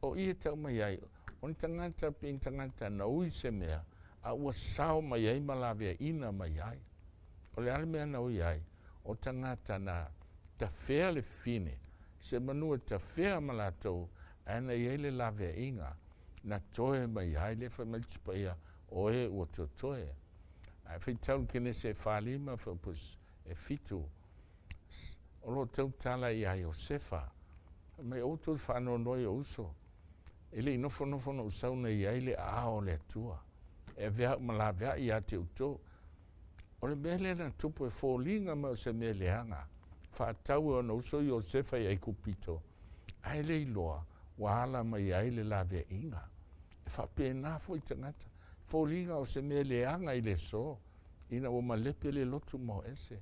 O i e tau mai ai, o ni tagata pe ni tagata na ui se mea, a ua sao mai ai ma laveaina mai ai. O le a le mea na ui ai, o tagata na tafea le fine, se manu e tafea ma latou, ae na i ai le laveaiga, na toe mai ai, le fai mai le Tusi Paia, o e ua totoe. Ae faitau i le Kenese e 45 fuaiupu e 7, o lo o tautala ia Iosefa, fai mai, aua tou te faanoanoa i ou uso, e le i nofonofo na ou sau na i ai le aao o le Atua, e avea au ma laveai ia te outou. O le mea lea na tupu e foliga mai o se mea leaga, faatau e ona uso Iosefa i Aikupito, ae le iloa ua ala mai ai le laveaiga. E faapena foi tagata, foliga o se mea leaga i le aso, ina ua malepe le lotu ma o ese,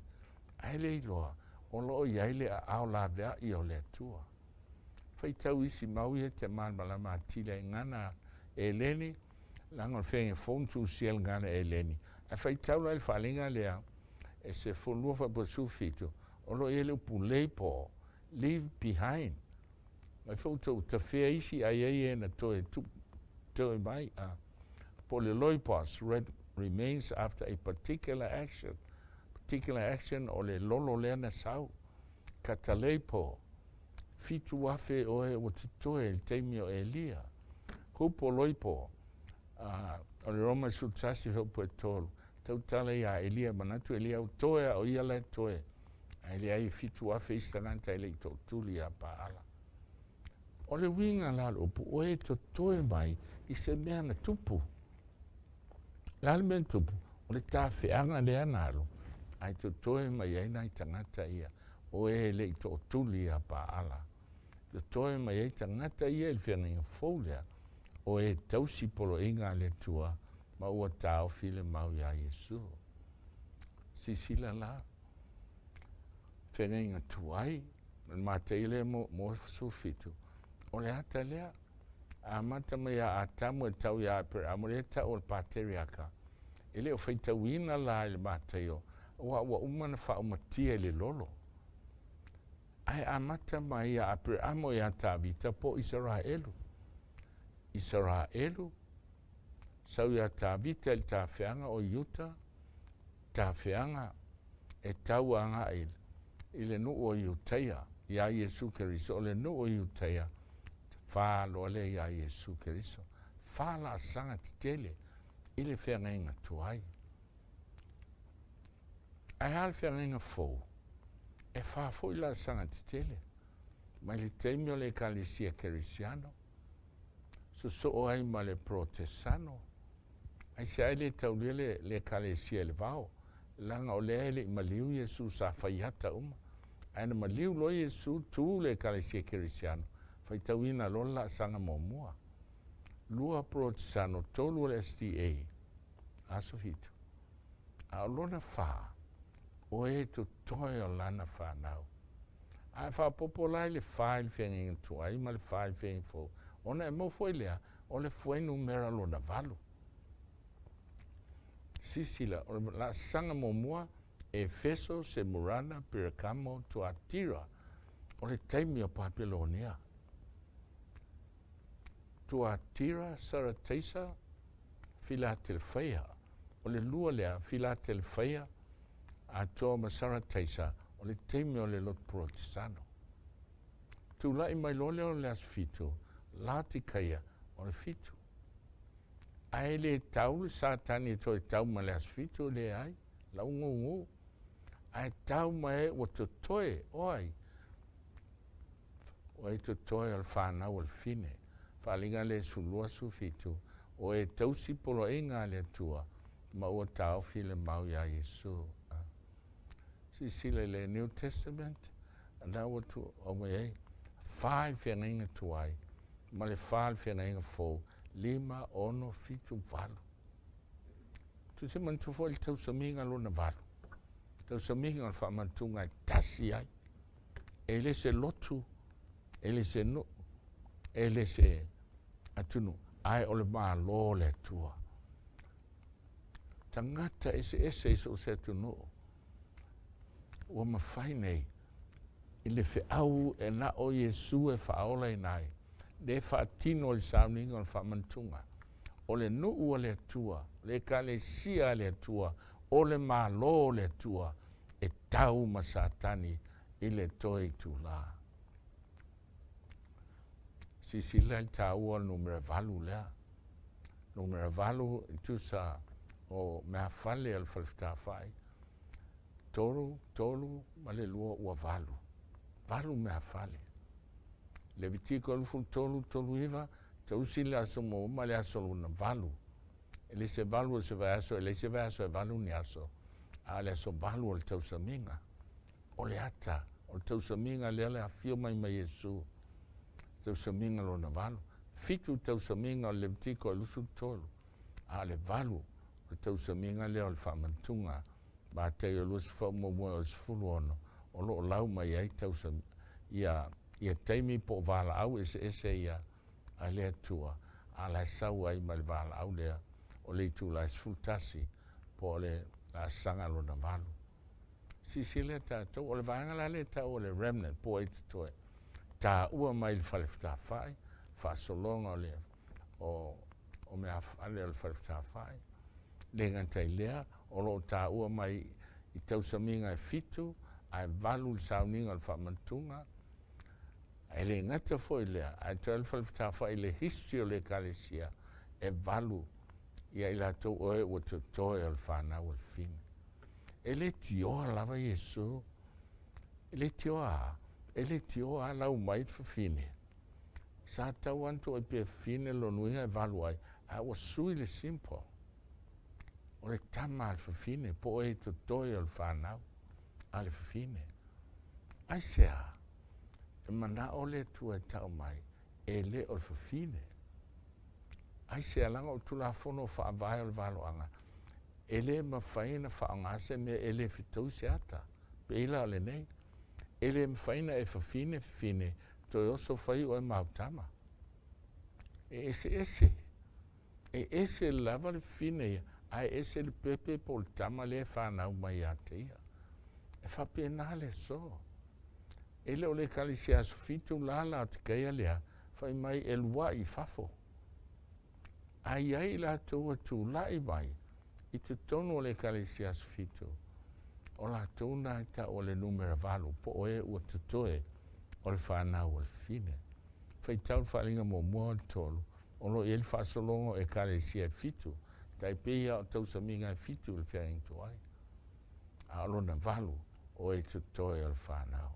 ae le iloa o lo o i ai le aao laveai o le Atua. Faitau isi mau ia e te malamalama atili ai gagana eleni, leaga o le feagaiga fou na tusia i le gagana eleni. Ae faitau la i le faaaliga lea e 12 fuaiupu 17, o lo o i ai le upu leipo, leave behind. Mai foi ua tou tafea isi ae i ai e na toe toe mai. Po o le loipos, red remains after a particular action. Particular action o le lolo lea na sau. Kataleipo, 7,000 o e ua totoe i le taimi o Elia. Hupo loipo, o le Roma 11 fuaiupu e 3, tautala ia Elia, manatu Elia ua toe a o ia la e toe. Ae leai e 7,000 isi tagata e le i tootuli ia Paala. O le uiga la o le upu, o e totoe mai i se mea na tupu. O le a le mea na tupu? O le tafeaga lea na alu, ae totoe mai ai nai tagata ia, o e le i tootuli ia Paala. Totoe mai ai tagata ia i le feagaiga fou lea, o e tausi poloaiga a le Atua, ma ua taofi le mau iā Iesu. Silasila la, feagaiga tuai, ma le mataia lea mo 17, o le ata lea, amata mai ia Atamu e tau ia Aperamo, lea e tau o le pateriaka, e le o faitauina la i le Mataio, aua ua uma ona faaumatia i le lolo. Ae amata mai ia Aperamo ia Tavita po o Isaraelu. Isaraelu, sau ia Tavita i le tafeaga o Iuta, tafeaga e tau agai i le nuu o Iutaia, ia Iesu Keriso, o le nuu o Iutaia, fa loa lea ia Iesu Keriso. Fa laasaga tetele. i le feagaiga tuai. Ae a le feagaiga fou? E fā foi laasaga tetele mai le taimi o le Ekalesia Kerisiano, sosoo ai ma le Porotesano. Aisea e le taulia le Ekalesia i le vao? Leaga o lea e le i maliu Iesu sa fai ata uma. Ae na maliu loa Iesu, tu le Ekalesia Kerisiano, faitauina loa le laasaga muamua. 2 Porotesano, 3 o le SDA, aso 7. A o lona 4, o e totoe o lana fanau. A e faaopoopo la i le 4 i le feagaiga tuai ma le 4 i le feagaiga fou, ona e maua foi lea o le fuainumera lona 8. Sisila, o le laasaga muamua, Efeso, Semurana, Perekamo, Tuatira, o le taimi o Papelonia. Tuatira, Sarateisa, Filatelefaia, o le 2 lea, Filatelefaia, atoa ma Sarateisa, o le taimi o le lotu Porotesano. Tula'i mai loa lea o le aso 7, Latikaia o le 7. Ae le tau le Satani e toe tau ma le aso 7, leai, lau gugu. Ae tau mai e ua totoe, o ai? O e totoe o le fanau o le fine. Faaaliga le 12 17, o e tausi poloaiga a le Atua, ma ua taofi le mau iā Iesu. Silasila i le New Testament, lena ua tu aumai ai, 4 i le feagaiga tuai, ma le 4 i le feagaiga fou, 5, 6, 7, 8. Tu se manatua foi le tausamiga lona 8. Tausamiga o le faamanatuga e tasi ai. E le se lotu, e le se nuu, e le se atunuu, ae o le Malo o le Atua. Tagata eseese i so o se atunuu, ua mafai nei i le feau e na o Iesu e faaolaina ai, le faatino i le sauniga o le faamanatuga. O le nuu o le Atua, le Ekalesia a le Atua, o le Malo o le Atua, e tau ma Satani i le toe itulā. Silasila i le taua o le numera 8 lea. Numera 8 i tusa o meafale o le falefetafai, 3, 3 ma le 2 ua 8. 8 meafale. Levitiko 23, 39, tausi le aso muamua ma le aso lona 8. E le se 8 o se vaiaso, e le se vaiaso e 8 ni aso, a o le aso 8 o le tausamiga. O le ata, o le tausamiga lea le afio mai mai Iesu, tausamiga lona 8. 7 tausamiga o le Levitiko e 23, a o le 8 o le tausamiga lea o le faamanatuga, Mataio 21 o le 16, o lo o lau mai ai ia, ia taimi po o valaau eseese ia a le Atua, a la e sau ai ma le valaau lea o le itula e 11 po o le laasaga lona 8. Silasila tatou, o le vaega la lea e taua o le remnant po o e totoe, taua mai le falefetafai, faasologa o le o meafale o le falefetafai. Le gata i lea, o lo o taua mai i tausamiga e 7, ae 8 le sauniga o le faamanatuga. E le gata foi lea, ae toe le falefetafai i le history o le Ekalesia, e 8 ia i latou oe ua totoe o le fanau o le fine. E le tioa lava Iesu, e le tioa, e le tioa lau mai le fafine. Sa tau atu ai pe fine lonuiga e 8 ai, a ua sui le simple. O le tama a le fafine, po o e totoe o le fanau a le fafine. Aisea, e manao le Atua e tau mai, e le o le fafine. Aisea, leaga o le Tulafono faavae o le valoaga, e le mafai ona faaaoga se mea e le fetau se ata. Pei la o lenei, e le mafai ona e fafine fafine, toe oso fai oe mautama. E ese ese. E ese lava le fafine ia, ae ese le pepe po o le tama lea e fanau mai ia te ia. E faapena le aso. E le o le Ekalesia aso 7 la la o te kaia lea, fai mai e lua'i i fafo. Ae i ai i latou ua tula'i mai i totonu o le Ekalesia aso 7, o latou na e taua o le numera 8, po o e ua totoe o le fanau o le fafine. Faitau le faaaliga muamua o le 3, o lo o i ai le faasologa o Ekalesia e 7, Tai pei lava o tausamiga e fitu i le feagaiga tuai, a o lona valu o e totoe o le fanau.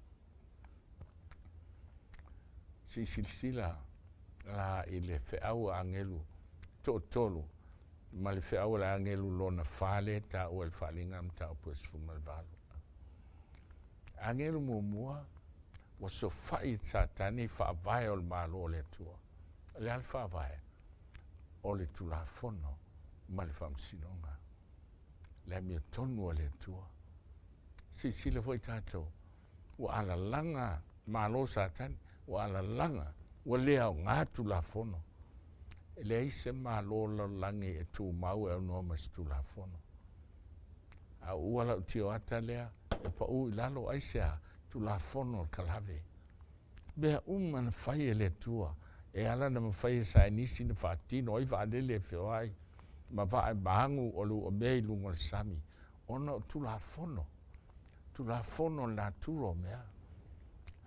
Se i silasila la i le feau a agelu toatolu ma le feau a le agelu lona fa lea e taua i le Faaaliga Mataupu e 18. Agelu muamua, ua sofai e Satani faavae o le Malo o le Atua. O le a le faavae? O le Tulafono ma le Faamasinoga, le amiotonu a le Atua. Silasila foi tatou, ua alalaga malo Satani, ua alalaga, ua le aoga Tulafono. E leai se malo o le lalolagi e tumau e aunoa ma se Tulafono. A uua lau tioata lea, e pau i lalo, aisea? Tulafono a le kalave. Mea uma na fai e le Atua, e ala ona mafai e saienisi ona faatino ai vaalele e feoai ma vaa e magu o le uamea i luga o le sami, ona o Tulafono, Tulafono o le natura o mea.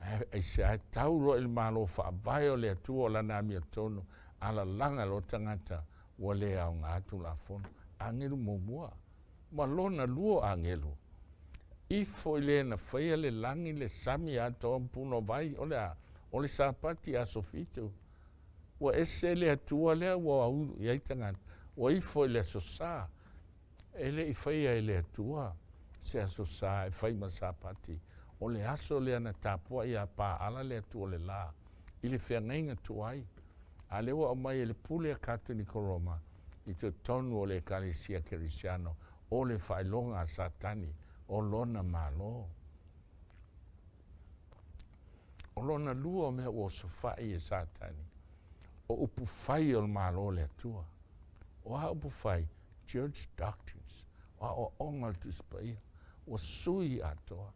Ae aisea? E tau loa i le Malo Faavae o le Atua o Lana amiotonu, alalaga loa tagata ua le aoga Tulafono. Agelu muamua ma lona lua o agelu, ifo i le na faia le lagi, le sami atoa ma punouai, o le a? O le Sapati aso fitu. Ua ese le Atua lea ua aulu i ai tagata, ua ifo i le aso Sa. E le i faia e le Atua se aso Sa e fai ma Sapati. O le aso lea na tapuai a paala le Atua o le la i le feagaiga tuai. A lea ua aumai e le pule a Katoliko Roma i totonu o le Ekalesia Kerisiano o le faailoga a Satani o lona malo. O lona lua o mea ua osofai e Satani, o upu fai o le Malo o le Atua. O a upu fai? Church doctrines, o aoaoga o le Tusi Paia, ua sui atoa.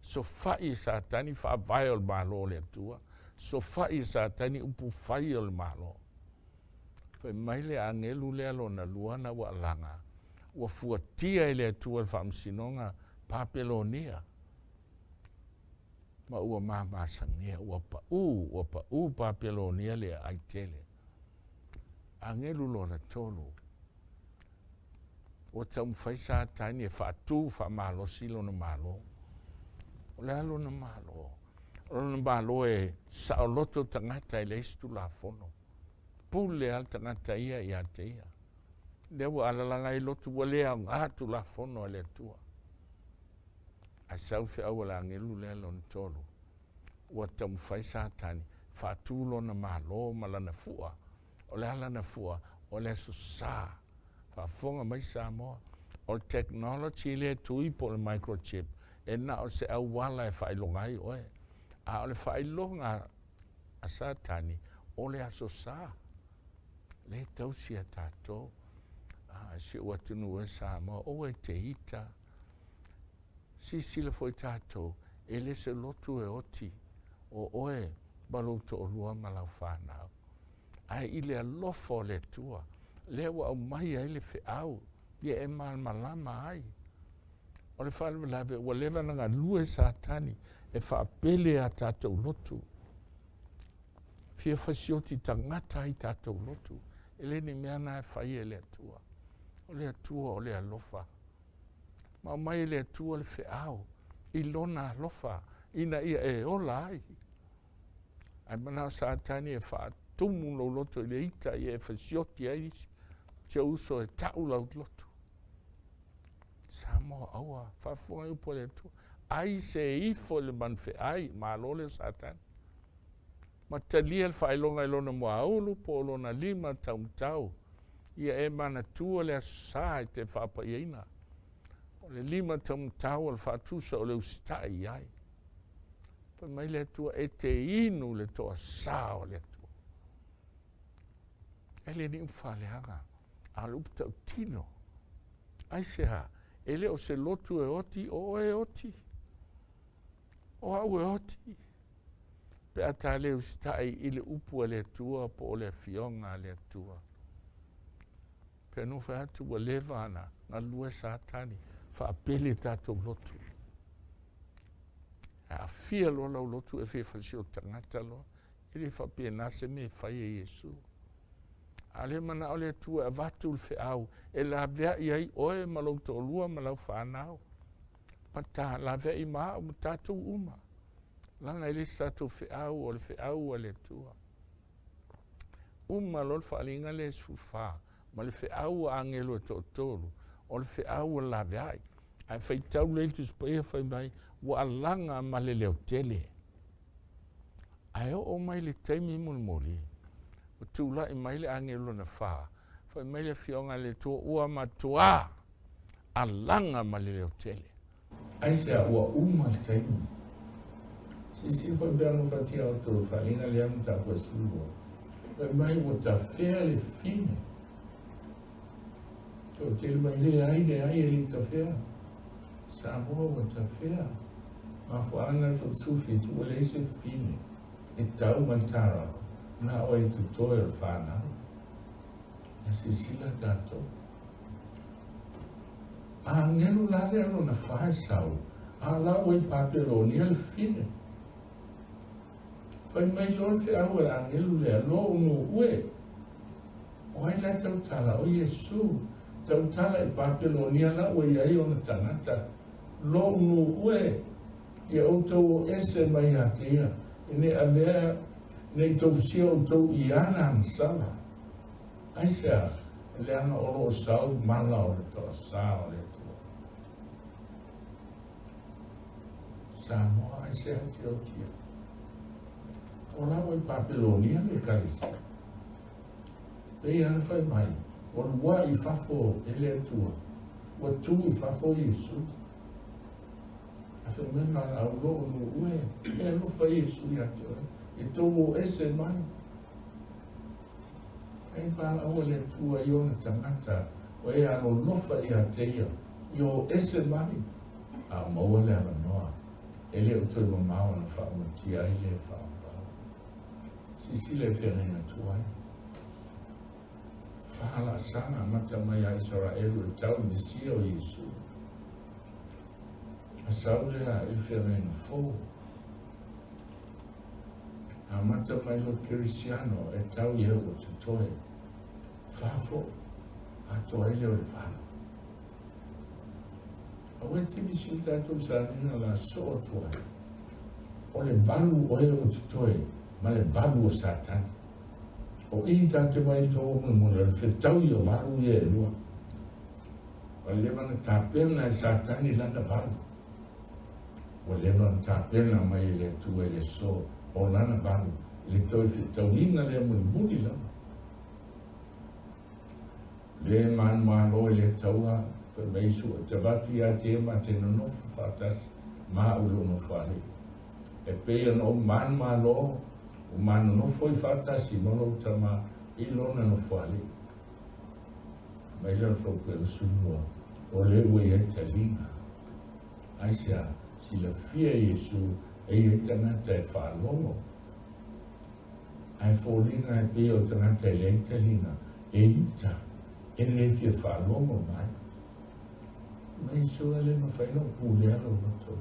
Sofai e Satani faavae o le Malo o le Atua, sofai e Satani upu fai o le Malo. Fai mai le agelu lea lona lua na ua alaga, ua fuatia e le Atua le faamasinoga Papelonia, ma ua mamasagia, ua pau, ua pau Papelonia le aai tele. Agelu lona tolu, ua taumafai Satani e faatu faamalosi lona malo. O le a lona malo? O lona malo e saoloto tagata e leai se tulafono. Pule lava le tagata ia ia te ia. Lea ua alalaga ai lotu, ua le aoga tulafono a le Atua. Ae sau feau a le agelu lea lona tolu, ua taumafai Satani faatu lona malo ma lana fua. O le a lana fua? O le Aso Sa. Faafofoga mai Samoa, o le technology lea e tui po o le microchip, e na o se auala e faailoga ai oe. A o le faailoga a Satani, o le Aso Sa. Lea e tausi a tatou. A, si ou atunuu e Samoa, aua e te ita. Silasila foi tatou, e le se lotu e oti, o oe ma lou toalua ma lau fanau. Ae i le alofa o le Atua, lea ua aumai ai le feau, ia e malamalama ai. O le faalavelave ua leva ona galue Satani e faapele a tatou lotu. Fia fasioti tagata ai tatou lotu. E le ni mea na e fai e le Atua. O le Atua o le alofa. Ma aumai e le Atua le feau i lona alofa ina ia e ola ai. Ae manao Satani e faatumu lou loto i le ita ia e fasioti ai isi. Si ou uso e tau lau lotu. Samoa aua faafofoga i upu a le Atua. Ai se ifo i le manufeai, malo lea Satani. Ma talia le faailoga i lona muaulu po o lona lima taumatau. Ia e manatua le Aso Sa e te faapaiaina. O le lima taumatau o le faatusa o le usitai i ai. Fai mai le Atua, e te inu le toasa o le Atua. E le ni upu faaleaga, a o le upu tautino. Aisea? E le o se lotu e oti, o oe e oti. O au e oti. Pe a ta le usitai i le upu a le Atua po o le Afioga a le Atua. Pe a nofo atu ua leva ona galue Satani faapele tatou lotu. E aafia loa lau lotu e fia fasioti tagata loa. E le faapena se mea e fai e Iesu. A o lea e manao le Atua e avatu le feau e laveai ai oe ma lou toalua ma lau fanau, ma ta laveai ma au ma tatou uma, leaga e le o se tatou feau, o le feau a le Atua. Uma loa le faaaliga lea e 14, ma le feau a agelu e toatolu, o le feau o le laveai. Ae faitau lelei le Tusi Paia fai mai, ua alaga ma le leotele. Ae oo mai le taimi mulimuli, ua tulai mai le agelu lona fa, fai mai le Afioga a le Atua, ua matuā alaga ma le leotele. Aisea? Ua uma le taimi. Silasila foi pea alofatia outou i le faaaliga lea mataupu e 12. Fai mai ua tafea le fine. Toatele mai, leai, leai, e le i tafea. Samoa ua tafea. Mafuaaga le fausufi, ua leai se fine e tau mai le tarago, na o e totoe o le fanau. Ae silasila tatou. A agelu la lea lona fa e sau, a la ua i Papelonia le fine. Fai mai loa le feau a le agelu lea, Lou nuu e. O ai la e tautala? O Iesu. Tautala i Papelonia la ua i ai ona tagata. Lou nuu e, ia outou o ese mai ia te ia, ina ia avea, ina ia tofusia outou i ana agasala. Aisea? Leaga o lo o sau mala o le toasa o le Atua. Samoa, aisea Tiotia? O la ua i Papelonia le Ekalesia. Pei ona fai mai, ua luaʻi i fafo e le Atua, ua tu i fafo Iesu. Ae fai mai le valaau, Lou nuu e, e alofa Iesu ia te oe, e tou o ese mai. Fai le valaau a le Atua i ona tagata, o e alolofa ia te ia, i o ese mai, a o maua le avanoa, e le o toe mamao ona faaumatia ai lea faavavau. Silasila i feagaiga tuai. Faalaasaga amata mai a Isaraelu e tau i Mesia o Iesu. A sau lea i le feagaiga fou. Amata mai loa Kerisiano e tau i e ua totoe. Fa foi, atoa ai lea o le valu. Aua e te misi i tatou sauniga la soo atu ai. O le valu o e ua totoe ma le valu o Satani. O i ta te vai tō mulimuli, o le fetaui o valu ia e lua. Ua leva na tapena e Satani lana valu. Ua leva na tapena mai e le Atua i le aso o lana valu, i le toe fetauiga lea mulimuli lava. Le manumalo i le taua, fai mai Iesu, E te avatu ia te ia ma te nonofo faatasi ma au i lou nofoalii. E pei ona ou manumalo, ua ma nonofo ai faatasi ma lou Tama i lona nofoalii. Mai lea o le Faupu e 22, o le ua i ai taliga. Aisea? Silafia e Iesu e i ai tagata e faalogo. Ae foliga e pei o tagata e leai taliga, e ita, e le fia faalogo mai. Mai Iesu e le mafai ona ou pulea lou loto.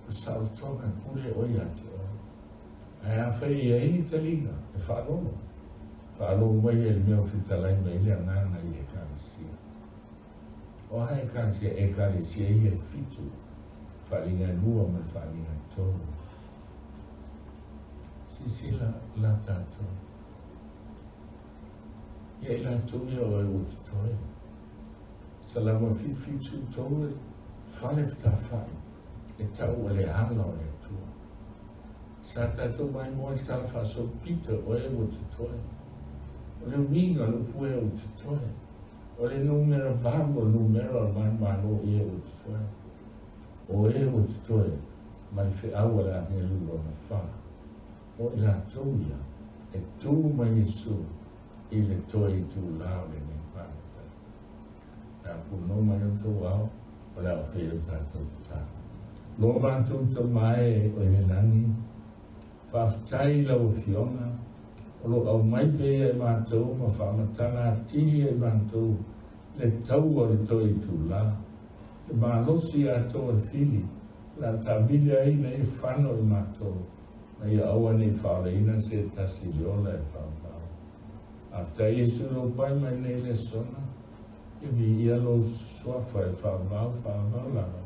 O saolotoga e pule oe ia te oe. Ae afai e i ai ni taliga, e faalogo. Faalogo mai ai i le mea o fetalai mai ai le Agaga i Ekalesia. O aha Ekalesia? Ekalesia ia e fitu, faaliga e lua ma le faaliga e tolu. Silasila la tatou. Ia i latou ia o e ua totoe. Salama 773 e fale fetafai e tau o le ala o le Atua. Sa tatou maimoa i le tala faasolopito o e ua totoe. O le uiga o le upu e ua totoe, o le numera valu o le numera o le manumalo i e ua totoe. O e ua totoe ma le feau a le agelu lona fa, o i latou ia e tu ma Iesu i le toe itulā o lenei palota. Pe a punou mai outou ao, o le a ofei o tatou tatalo. Lo matou Tama e o i le lagi, faafetai i lau Afioga, o lo aumai pea ia i matou ma faamatala atili ia i matou le taua o le toe itulā, le malosi atoa o le fili, o le a taavili ai ina ia fano i matou, ma ia aua ne i faaolaina se tasi i le ola e faavavau. Faafetai Iesu i lou pai mai nei i le aso na, ia viia lou Suafa e faavavau faavavau lava.